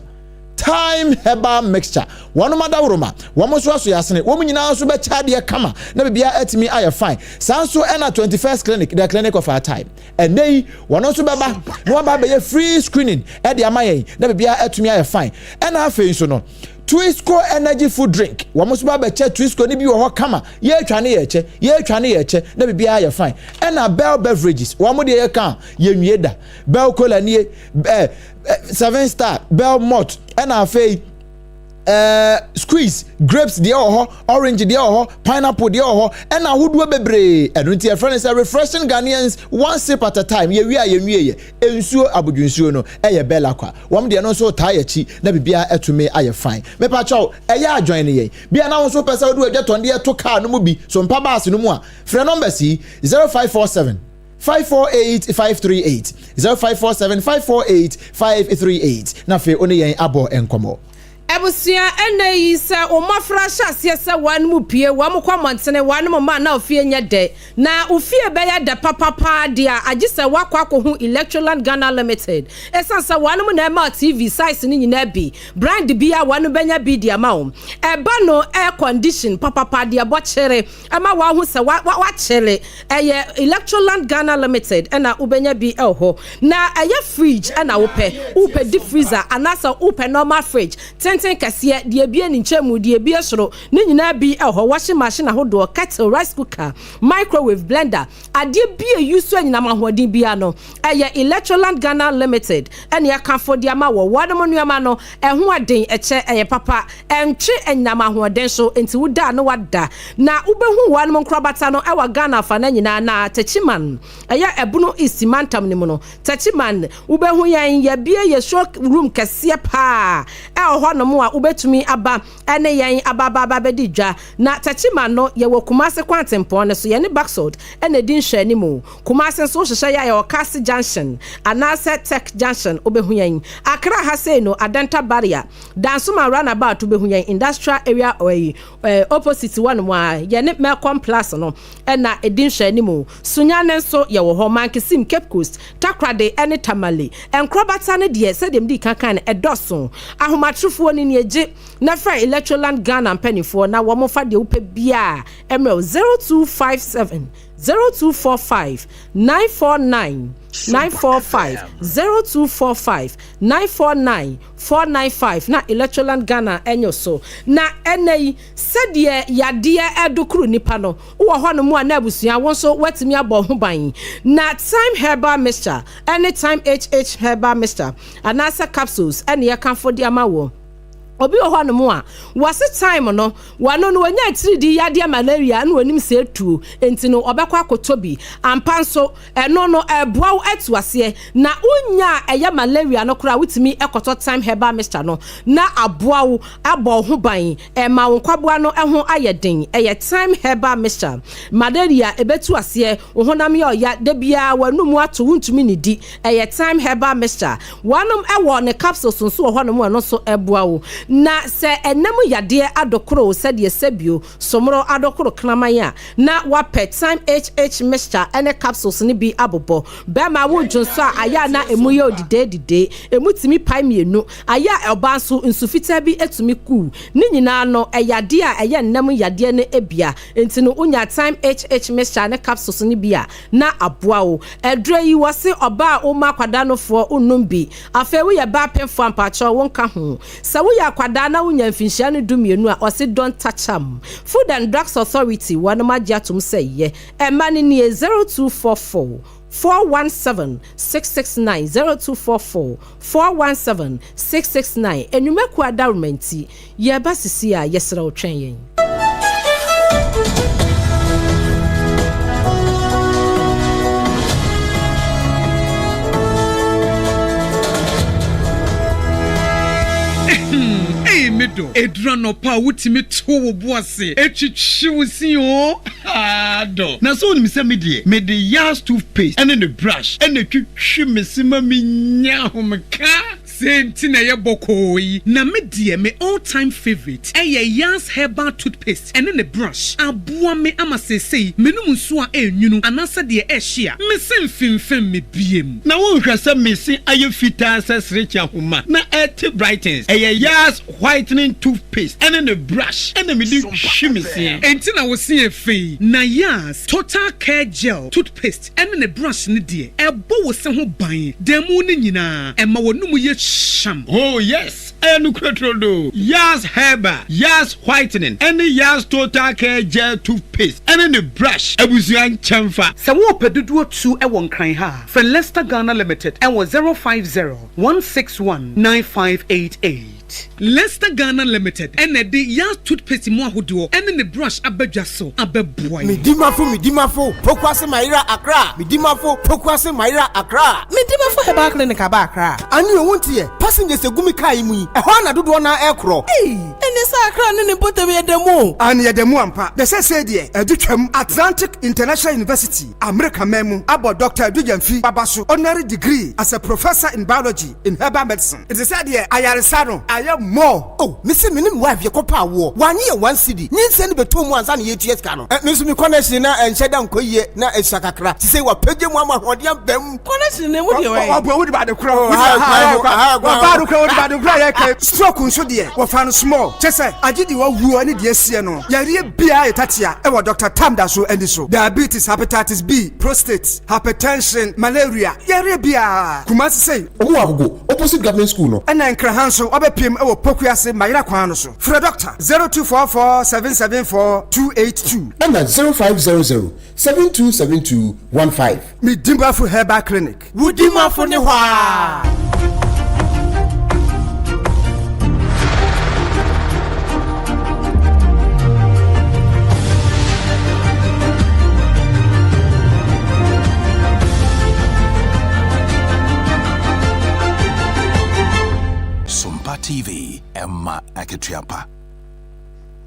Thyme Herbal Mixture, wɔnom adaworoma, wɔn nso aso yɛ asene, wɔn nyinaa nso bɛkyɛ adeɛ kama na biribiara atumi ayɛ fine. Saa nso ɛna 21st Clinic, the clinic of our time. Ɛnnɛ yi, wɔn nso bɛba na wɔaba abɛyɛ free screening de ama yɛn na biribiara atumi ayɛ fine. Ɛna afei nso no, Twisco energy food drink, wɔn nso ba abɛkyɛ Twisco no bi wɔ hɔ kama, yɛretwa ne yɛrekyɛ, yɛretwa ne yɛrekyɛ na biribiara ayɛ fine. Ɛna Bell Beverages, wɔn deɛ yɛka a yɛnwie da. Bell Cola nie, eh, Seven Star, Bell Malt, ɛna afei eh, squeeze grapes deɛ wɔ hɔ orange deɛ wɔ hɔ pineapple deɛ wɔ hɔ ɛna ahodoɔ bebree ɛno nti yɛfrɛ no sɛ refreshing Ghanaians one sip at a time yɛwie a yɛnwie yɛ nsuo abodwonsuo no ɛyɛ Bella kwa wɔn deɛ no nso taa yɛ akyi na biribiara atumi ayɛ fine mepakyɛw ɛyɛ adwan ne yɛn bia na wo nso pɛ sɛ wode w'adwatɔndeɛ to kaa no mu bi so mpa baase no mu a frɛ numbers yi 0547 548 538 0547 548 538 na afei wo ne yɛn abɔ nkɔmmɔ. Abusua, ɛnnɛ yi sɛ wo mmɔfra hyɛ aseɛ sɛ wɔn pue, wɔn kɔ mmɔntene, wɔn mma na ofie nyɛ dɛ. Na wo fie bɛyɛ dɛ papa paa deɛ a, agye sɛ woakɔ akɔhu Electroland Ghana Limited. Ɛsiane sɛ wɔn na ɛma wo TV size no nyinaa bi, brand biara wɔn bɛnya bi de ama wo. Ɛba no air condition papapa deɛ ɛbɔ kyere. Ɛma wɔahu sɛ wa wa wakyere. Ɛyɛ Electroland Ghana Limited ɛna wobɛnya bi ɛwɔ hɔ. Na ɛyɛ fridge ɛna wopɛ, wopɛ deep freezer anaasɛ wopɛ normal fridge, tenten kɛseɛ, deɛ ebie ne nkyɛn mu, deɛ ebie soro, ne nyinaa bi ɛwɔ hɔ. Washing machine ahodoɔ, kettle, rice cooker, microwave, blender, adeɛ bi a ɛuse anyinam ahoɔden biara no, ɛyɛ Electroland Ghana Limited ɛna ɛkamfo de ama wɔ. Wɔnom nnoɔma no, ɛho aden, ɛkyɛ, ɛyɛ papa. Ɛntwe anyinam ahoɔden so, enti woda a na wada. Na wobɛhu wɔnom nkorabata no wɔ Ghana afanan nyinaa, na Techiman, ɛyɛ Ɛbono East mantam no mu no, Techiman, wobɛhu yɛn, yɛabue yɛ show room kɛseɛ paa ɛwɔ hɔ nom a wobɛtumi aba ne yɛn aba aba aba abɛdi dwa. Na Techiman no, yɛwɔ Kumasi kwantempɔn no so, yɛne Baxold na ɛdi nhwɛanimu. Kumasi nso wohyehyɛ yɛ a yɛwɔ Kasi Junction anaasɛ Tech Junction wobɛhu yɛn. Accra ha sei no, Adenta Barrier, Dansoma round about wobɛhu yɛn industrial area ɛyi eh, opposite hɔ nom a yɛne Melcom Plus no ɛna ɛdi nhwɛanimu. Sunyani nso yɛwɔ hɔ, Mankesim, Cape Coast, Takoradi ɛne Tamale. Nkorabata no deɛ sɛdeɛ medii kan kae no ɛdɔso. Ahomatorofoɔ no nie gye na frɛ Electroland Ghana mpaninfoɔ na wɔn fa deɛ wopɛ biara mmerɛ wo 0257 0245 949 945 0245 949 495 na Electroland Ghana nyo so. Na ɛnnɛ yi, sɛdeɛ yadeɛ redokoro nnipa no, wowɔ hɔnom a na abusua wo nso woatumi abɔ wo ho ban. Na Thyme Herbal Mixture ne Thyme HH Herbal Mixture anaasɛ capsules na yɛkamfo de ama woɔ. Obi wɔ hɔnom a, wɔse thyme no, wɔno no wɔnya atiridii yadeɛ malaria na wɔnim sɛ ɛtuo, enti no ɔbɛkɔ akɔtɔ bi. Ampa nso, Ɛno no ɛboa wo atu aseɛ na wo nya a ɛyɛ malaria no koraa wotumi kɔtɔ thyme herbal mixture no na aboa wo abɔ wo ho ban ɛma wo nkwaboa no ho ayɛ den ɛyɛ thyme herbal mixture malaria ɛbɛtu aseɛ wo honam yɛ ɔya da biara w'anum ato wontumi nnidi ɛyɛ thyme herbal mixture wɔnom ɛwɔ ne capsules nso wɔ hɔnom ɛno nso ɛboa wo na sɛ ɛnam yadeɛ adokoro wo sɛdeɛ sɛbio Somoro adokoro kraman a na wapɛ Thyme HH mixture ne capsules no bi abobɔ. Bɛrima wo dwonsɔ a ayɛ a na emu yɛ odidee-didee, emu tumi pae mmienu, ayɛ a ɔbaa nso nsu fitaa bi tumi ku. Ne nyinaa no ɛyɛ adeɛ a ɛyɛ nna mu yadeɛ no bia, nti no wonya Thyme HH mixture ne capsules no bi a na aboa wo. Aduro yi wɔse ɔbaa a woma akwadaa nofoɔ wonnom bi. Afei woyɛ baa pemfoɔ a mpakyɛw wonka ho. Sɛ woyɛ akwadaa na wonya mfinhyia no dumienu a, ɔse don't touch am. Food and Drugs Authority wɔnom agye atom sɛ yɛ. Ɛma no nie, 0244 417 669, 0244 417 669. Nnwumakuo adaworoma nti, yɛreba sisi a, yɛsrɛ wo twɛn yɛn. Ei me dɔ, ɛduru anɔpa a wotumi to wo bo ase twitwi wo se oo, haa dɔ. Na sɛ wonim sɛ me deɛ, mede Yas toothpaste ne ne brush na ɛtwitwi me se ma menya ahomeka. Sɛ nti na ɛyɛ bɔkɔɔ yi. Na me deɛ me all time favourite ɛyɛ Yaz herbal toothpaste ɛne ne brush. Aboa me ama seesei menom nsuo a ɛnwunu anaasɛ deɛ ɛhye a, me se mfemfem me biem. Na wonhwɛ sɛ me se ayɛ fitaa sɛ serekye ahoma na ɛte brightens. Ɛyɛ Yaz whitening toothpaste ɛne ne brush ɛna mede twi me seɛ. Enti na wo se yɛ fɛ yi. Na Yaz total care gel toothpaste ɛne ne brush no deɛ, ɛbɔ wo se ho ban da mu no nyinaa, ɛma w'anum yɛ hyeam. Oh yes, ɛyɛ nokorɛ turodoo. Yaz Herbal, Yaz Whitening ɛne Yaz Total Care Gel Toothpaste ɛne ne brush abusua nkyɛnfa. Sɛ worepɛ dodoɔ tu wɔ Nkran ha a, frɛ Lester Ghana Limited wɔ 050 161 9588. Lester Ghana Limited na ɛde Yaz Toothpaste mu ahodoɔ ne ne brush aba dwa so abɛboa yɛn. Medimafo Medimafo Pokuase Mayera Accra Medimafo Pokuase Mayera Accra. Medimafo Herbal Clinic aba Accra. Ane o wonteɛ, passengers egu me car yi mu yi, ɛhɔ ara na dodoɔ no ara ɛrekorɔ. Ei, ɛneɛ sɛ Accra ne ne mpɔtam yɛ da mu o. Aane yɛda mu ampa, na seesei deɛ adu twam. Atlantic International University, Amerika man mu, abɔ Dɔkta Adu Gyamfi Baba so honorary degree as a Professor in Biology in Herbal Medicine. Nti sɛ deɛ ayaresa no ayɛ more. Oh me se me ne me wife yɛkɔ pɛ awoɔ wanye yɛ one cedi nyinsɛn no bɛtɔ mu ansa na yɛtua sika no eh me nso me connection na ɛnhyɛ da nkɔ yie na ɛsua kakra sisei wapagya mu ama ahoɔden aba mu. Connection no emu deɛ wɛn. Ɔboa wode bade korɔ ɔbaa no korɔ wode bade korɔ yɛ kɛ stroke nso deɛ wɔfa no small kyɛ sɛ agye deɛ wawuo ne deɛ asie no yareɛ biara yɛ tatea ɛwɔ Doctor Tam da so ani so diabetes hepatitis B prostate hypertension malaria yareɛ biara Kumasi sei. Ɔmo wɔ Agogo, opposite government school no. Ɛna Nkran ha nso wabɛpiem wɔ Pokuase Mayera kwan no so. Frɛ Dɔkta 0244 774 282. Ɛna 0500 7272 15. Me Dimafo Herbal Clinic. Wo Dimafo ne hɔ aa. Sompa TV, ɛma akatua pa.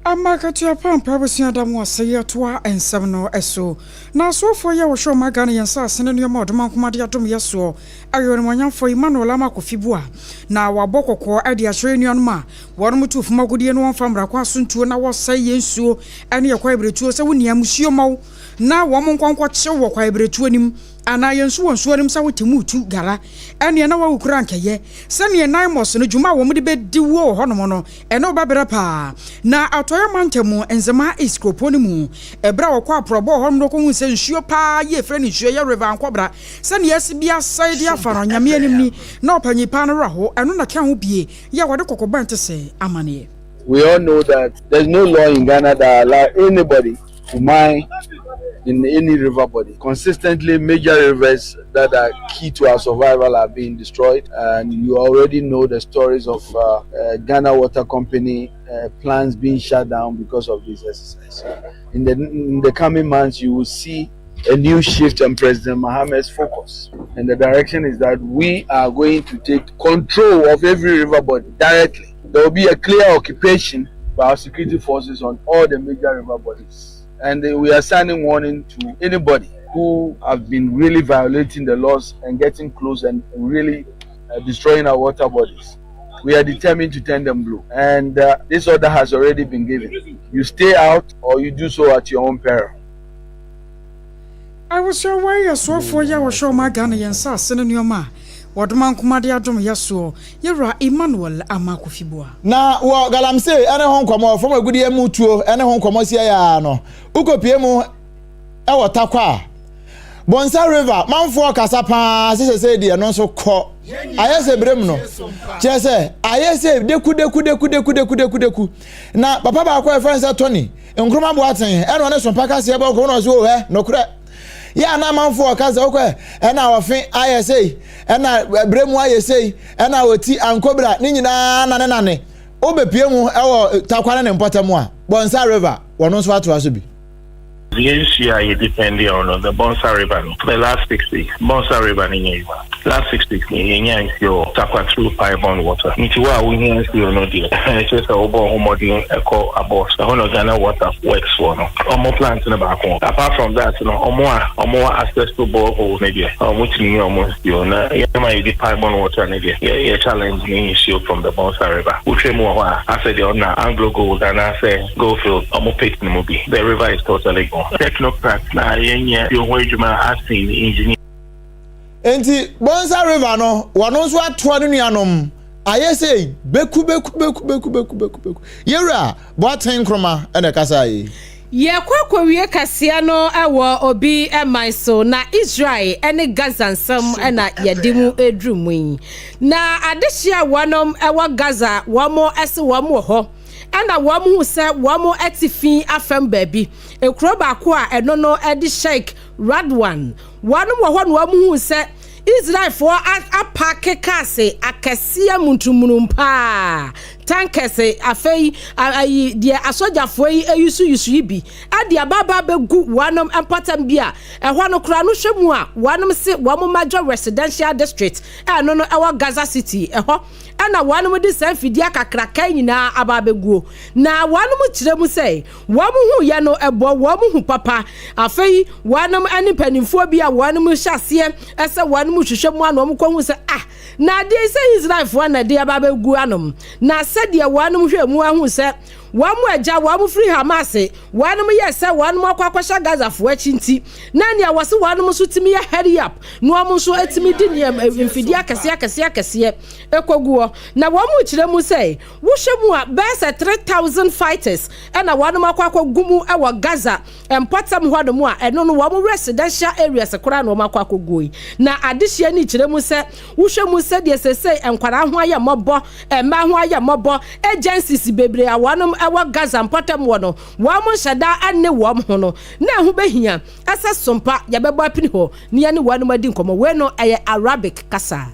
Ama akatua pa ampa abusua da mo ase yɛtoa nsɛm no so. Na asoɔfoɔ yi a wɔhwɛ ɔman Ghana yɛn nsaase ne nnoɔma a ɔdomankoma de adom yɛ soɔ ayɛ onimuonyamfoɔ Emmanuel Armah Kofi Buah na wabɔ kɔkɔɔ de akyerɛ yɛn nuanom a wɔnom tu fam agodie no wɔmfa mmara kwan so ntuo na wɔsɛe yɛn nsuo ne yɛn kwaebiretuo sɛ wo nua musuo mma wo na wɔn nkɔ nkɔkyew wɔ kwaebiretuo no mu anaa yɛn nso wɔ nsuo no mu sɛ wote mu retu gara ɛneɛ na wawu koraa nkɛyɛ sɛdeɛ Naimos no dwuma a wɔn de bɛdi wuo wɔ hɔnom no ɛne wo bɛbrɛ paa. Na Atɔeɛ mantam mu Nzemaa East kuropɔn no mu ɛberɛ a wɔkɔ aprɔbɔ wɔ hɔnom no wɔkɔhuu sɛ nsuo paa yie frɛ no nsuo ɛyɛ River Ankɔbra sɛdeɛ asi bi asɛe de afa no Nyame anim ni na ɔpanyin paa no werɛ ho ɛno na ka ho bie yɛ a wɔde kɔkɔbɔ ɛnte sɛ amaneɛ. We all know that there's no law in Ghana that allow anybody to mine in any river body. Consistently, major rivers that are key to our survival are being destroyed. And you already know the stories of uh, uh, Ghana Water Company uh, plants being shut down because of this exercise. In the, in the coming months, you will see a new shift in President Mohammed's focus. And the direction is that we are going to take control of every river body directly. There will be a clear occupation by our security forces on all the major river bodies. And we are sending warning to anybody who have been really violating the laws and getting close and really uh, destroying our water bodies. We are determined to turn them blue. And uh, this order has already been given. You stay out or you do so at your own peril. Abusua wei yɛ soafoɔ yi a wɔhwɛ ɔman Ghana yɛn nsaase ne nnoɔma a wɔde ma nkoma de adom yɛ soɔ, Yɛwura Emmanuel Armah Kofi Buah. Na wɔ galamsey ne ho nkɔmmɔ, fam agudeɛ mu tuo ne ho nkɔmmɔ siei ara no, wokɔpue mu wɔ Tarkwa a, Bonsa River manfoɔ kasa paa sɛ sɛsɛi deɛ ɛno nso kɔ. Ayɛ sɛ berɛ mu no, kyerɛ sɛ ayɛ sɛ deku deku deku deku deku deku deku. Na papa baako a yɛfrɛ no sɛ Tony Nkrumah Boateng ɛna ɔne Sompa kaseɛ bɔ nkɔmmɔ na ɔsɛ o hɛ nokorɛ yɛ a na amanfoɔ ɔka sɛ wokɔ ɛna ɔfe ayɛ sei ɛna berɛ mu ayɛ sei ɛna ɔti ankobra ne nyinaa nane nane wobɛpie mu ɛwɔ Tarkwa ne ne mpɔtam a Bonsa River wɔno nso atoa so bi. Yɛn nsuo a yɛ depend on no, the Bonsa River no, for the last 60, Bonsa River no nyɛ adwuma. Last 6 weeks ni yɛnyaa nsuo wɔ Tarkwa through pipe-borne water. Nti wo a wohia nsuo no deɛ, ɛkyerɛ sɛ wobɔ wo ho mmɔden kɔ Abɔs. Ɛhɔ na Ghana Water Works wɔ no. Wɔn plant no baako wɔ. Apart from that no, wɔn a wɔwɔ access to boreholes no deɛ, wɔtumi nya wɔn nsuo. Na yɛn a yɛdi pipe-borne water no deɛ, yɛ yɛ challenge ne nsuo from the Bonsa River. Wotwa mu wɔ hɔ a, asɛ deɛ ɔna Anglo Gold anaasɛ Goldfield wɔn pit no mu bi. The river is totally gone. Technocrats na yɛnyɛ nsuo ho adwuma asen engineers. Enti Bonsa River no, wɔno nso atoa ne nuanom ayɛ sei beku beku beku beku beku beku beku. Yɛwura Boateng Nkrumah na ɛkasaa yi. Yɛkɔ akɔwie kaseɛ no wɔ obi man so, na Israel ne Gaza nsɛm na yɛde mu reduru mu yi. Na adehyeɛ a wɔnom wɔ Gaza, wɔn se wɔn wɔ hɔ, ɛna wɔn hu sɛ wɔn atifi afam baabi, ekuro baako a ɛno no de Sheikh Radwan, Wɔnom wɔ hɔ na wɔn huu sɛ Israelfoɔ apaake cars akɛseɛ muntummunum paa, tankers, afei ayi deɛ asogyafoɔ yi yusu yusu yi bi de aba aba abɛgu wɔnom mpɔtam bi a ɛhɔ no koraa no hwɛ mu a wɔnom se wɔn major residential district a ɛno no ɛwɔ Gaza City ɛhɔ ɛna wɔnom de saa mfidie akakraka yi nyinaa aba abɛguo na wɔnom kyerɛ mu sɛ Wɔn huuyɛ no bɔ wɔn hu papa. Afei wɔnom ne mpanimfoɔ bi a wɔnom hyɛ aseɛ sɛ wɔnom hwehwɛ mu ano wɔn kɔhu sɛ ah, na adeɛ yi sɛ Israelfoɔ na ɛde aba abɛgu anom. Na sɛdeɛ wɔnom hwɛ mu ahu sɛ wɔn agya wɔn firi Hamas, wɔnom yɛ sɛ wɔnom akɔ akɔhyɛ Gazafoɔ akyi nti, na nea wɔse wɔnom nso tumi yɛ hurry up na wɔn nso tumi di nneɛma mfidie akɛseɛ akɛseɛ akɛseɛ kɔguɔ. Na wɔn kyerɛ mu sɛ Wohwɛ mu a, bɛyɛ sɛ 3,000 fighters na wɔnom akɔ akɔgu mu wɔ Gaza mpɔtam hɔnom a ɛno no wɔn residential areas koraa na wɔn akɔ akɔguo yi. Na adehyeɛ no kyerɛ mu sɛ wohwɛ mu sɛdeɛ seesei nkwadaa ho ayɛ mmɔbɔ, mmaa ho ayɛ mmɔbɔ, agencies bebree a wɔnom wɔ Gaza mpɔtam hɔ no wɔn nhyɛ da nne wɔn ho no, na ɛho bɛhia sɛ sompa yɛbɛbɔ apini hɔ na yɛne wɔnom adi nkɔmmɔ. Wei no ɛyɛ Arabic kasa.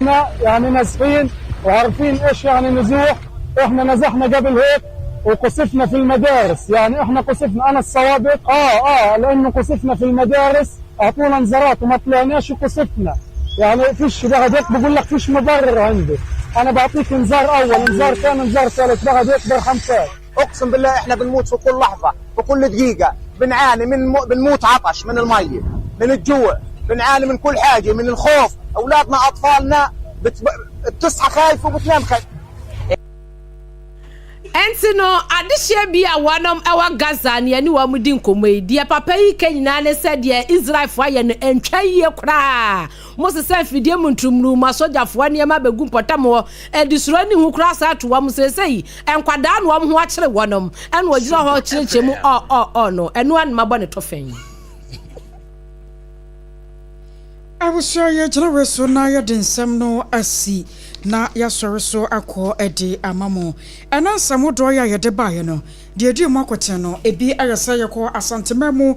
يعني نازحين وعارفين ايش يعني نزوح احنا نزحنا قبل هيك وقصفنا في المدارس يعني احنا قصفنا انا السوابق اه اه لانه قصفنا في المدارس اعطونا انذارات وما طلعناش وقصفنا يعني فيش بعد هيك بقول لك فيش مبرر عندي انا بعطيك انذار اول انذار ثاني انذار ثالث بعد هيك برحم فات اقسم بالله احنا بنموت في كل لحظه في كل دقيقه بنعاني من م... بنموت عطش من الميه من الجوع بنعاني من كل حاجه من الخوف اولادنا اطفالنا بت... بتصحى خايفه وبتنام خايفه Ɛnti no, adehyeɛ bi a wɔnom wɔ Gaza ne yɛne wɔn di nkɔmmɔ yi, deɛ papa yi ka nyinaa ne sɛ deɛ Israelfoɔ ayɛ no ɛntwa yie koraa. Mo sesa mfidie mu ntumnuu, mo asogyafoɔ nneɛma bɛgu mpɔtam hɔ, ɛde suro ne hu koraa saa to wɔn. Seesei nkwadaa na wɔn ho akyere wɔnom, ɛna wɔgyina hɔ kyerɛkyerɛ mu ɔ ɔ ɔ no, ɛno ara na mabɔ ne tɔfɛn. Abusua yɛgyina wei so na yɛde nsɛm no asi na yɛasɔre so akɔ de ama mo. Ɛna nsɛm hodoɔ yi a yɛde baeɛ no, deɛ ɛdii mu akoten no, ebi yɛ sɛ yɛkɔɔ Asanteman mu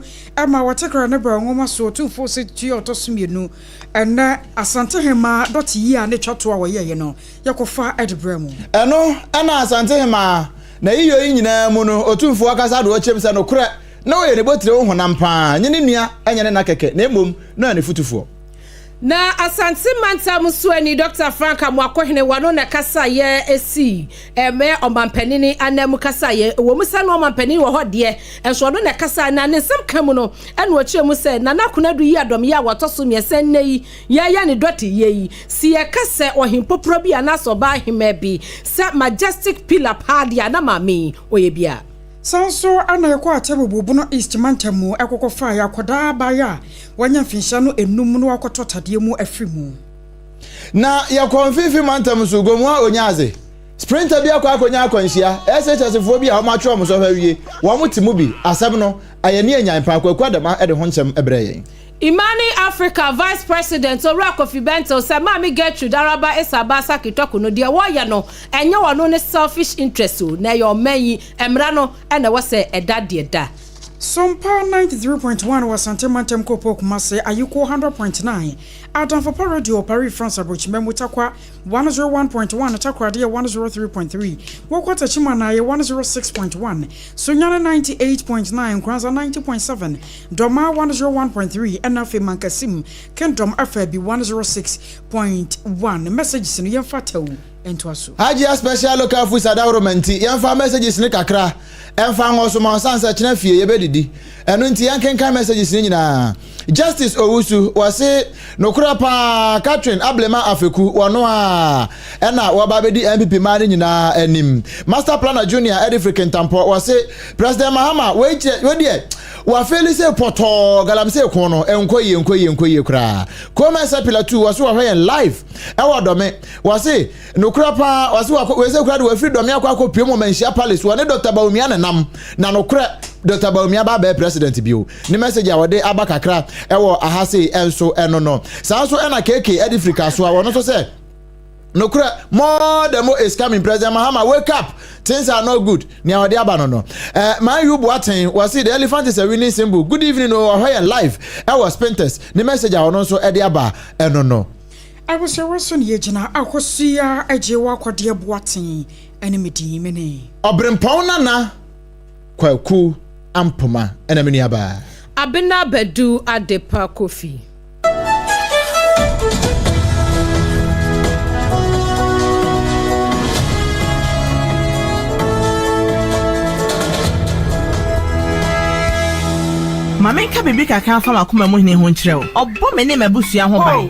ma wɔte kra ne brɛ nwoma so Otumfoɔ Osei Tutu a ɔtɔ so mmienu. Ɛnnɛ Asantehemaa dɔte yie a ne twa toɔ a wɔyɛeɛ no, yɛkɔfa de brɛɛ mo. Ɛno na Asantehemaa, n'ayiyɔ yi nyinaa mu no, Otumfoɔ akasa de ɔkyerɛm sɛ nokorɛ na ɔyɛ ne botire ho honam paa, nyɛ ne nua, nyɛ ne na kɛkɛ, na mmom na ɔyɛ ne fotufoɔ. Na Asante Mantam Soani Dɔkta Frank Amoakohene wano na kasaeɛ sii ɛmɛ ɔmanpanini ananmu kasaeɛ. Ɛwɔ mu sɛ na ɔmanpanini wɔ hɔ deɛ, nso ɔno na ɛkasaeɛ na ne nsɛm ka mu no ɛna ɔkyerɛ mu sɛ Nana Konadu Yiadom yi a wɔtɔ so mmiɛnsa nnɛ yi yɛreyɛ ne dɔteyɛ yi, se yɛka sɛ ɔhempoporɔ bi anaasɛ ɔbaa hemaa bi sɛ Majestic Pillar paa deɛ a na maame yi ɔyɛ bi a. Saa nso na yɛkɔɔ Atebubu Bono East mantam mu kɔkɔfaa yɛn akwadaa abaayewa a wanya mfinhyia no nnum na wakɔtɔ tadeɛ mu afiri mu. Na yɛkɔɔ Mfinfin mantam nso, Gomoa Onyaadze. Sprinter bi akɔ akɔnya akwanhyia, SHS foɔ bi a wɔatwerɛ wɔn sɔhwɛ awie, wɔn te mu bi. Asɛm no, ayɛ ne anyan paa, Kwaku Adama de ho nsɛm brɛɛ yɛn. Imani Africa Vice President Owura Kofi Bentil sɛ Maame Gertrude Araba Esaba Asaki Tɔku no deɛ wɔreyɛ no ɛnyɛ ɔno ne selfish interest o na ɛyɛ ɔman yi mmara no na ɛwɔ sɛ ɛda deɛ da. Sompa 93.1 wɔ Asante Mantam Kuropɔn Kumase, Ayiko 100.9, Adamfopa Radio wɔ Paris, France Aburokyima mu, Tarkwa 101.1, Takoradi yɛ 103.3, Wokɔ Techiman a yɛ 106.1, Sunyani 98.9, Nkoranza 90.7, Dormaa 101.3 ɛna afei Mankasim Kingdom Afaabi 106.1. Messages no yɛmfa tɛw ntoa so. Hajia special local foods adaworoma nti yɛmfa messages no kakra ɛmfa ngɔ so ma ɔsan sɛ kyena fie yɛbɛdidi ɛno nti yɛnkenkan messages no nyinaa Justice Owusu wɔse nokorɛ paa Catherine Ablema Afeku wɔno a ɛna wɔba bɛdi NPP mmaa no nyinaa anim Master Planner Junior ɛde firi Kintampɔ wɔse President Mahama wei kyerɛ wei deɛ wafeeli sɛ pɔtɔɔ galamsey ko no ɛnkɔ yie nkɔ yie nkɔ yie koraa Komen Sepila tu wɔse wɔhwɛ yɛn live ɛwɔ Dɔme Wɔse nokorɛ paa wɔse wakɔ wei sɛ kura de wafiri Dɔme akɔ akɔ pue mu Manhyia Palace wɔne Dr. Bawumia ne nam na nokorɛ Dr. Bawumia ba abɛyɛ president bio ne message a wɔde aba kakra ɛwɔ aha sei ɛnso ɛno no saa nso ɛna KK ɛde firi Kasoa wɔno nso sɛ nokorɛ more the more is coming President Mahama wake up things are not good nea ɔde aba no no eh, Man U Boateng wɔse the elephant is a winning symbol good evening o ɔhwɛ yɛn live ɛwɔ Spintex ne message a ɔno nso ɛde aba ɛno no. Abusua so na yɛgyina Akosua Agyewa Akwadeɛ Boateng ne me din me ne. Ɔbrempɔn Nana Kwaku Ampoma ɛna me nua baa. Abena Badu Adepa Kofi. Ma menka biribi kakra mfa m'akoma mu hene ho nkyerɛ wo. Ɔbɔ me ne m'abusua ho ban.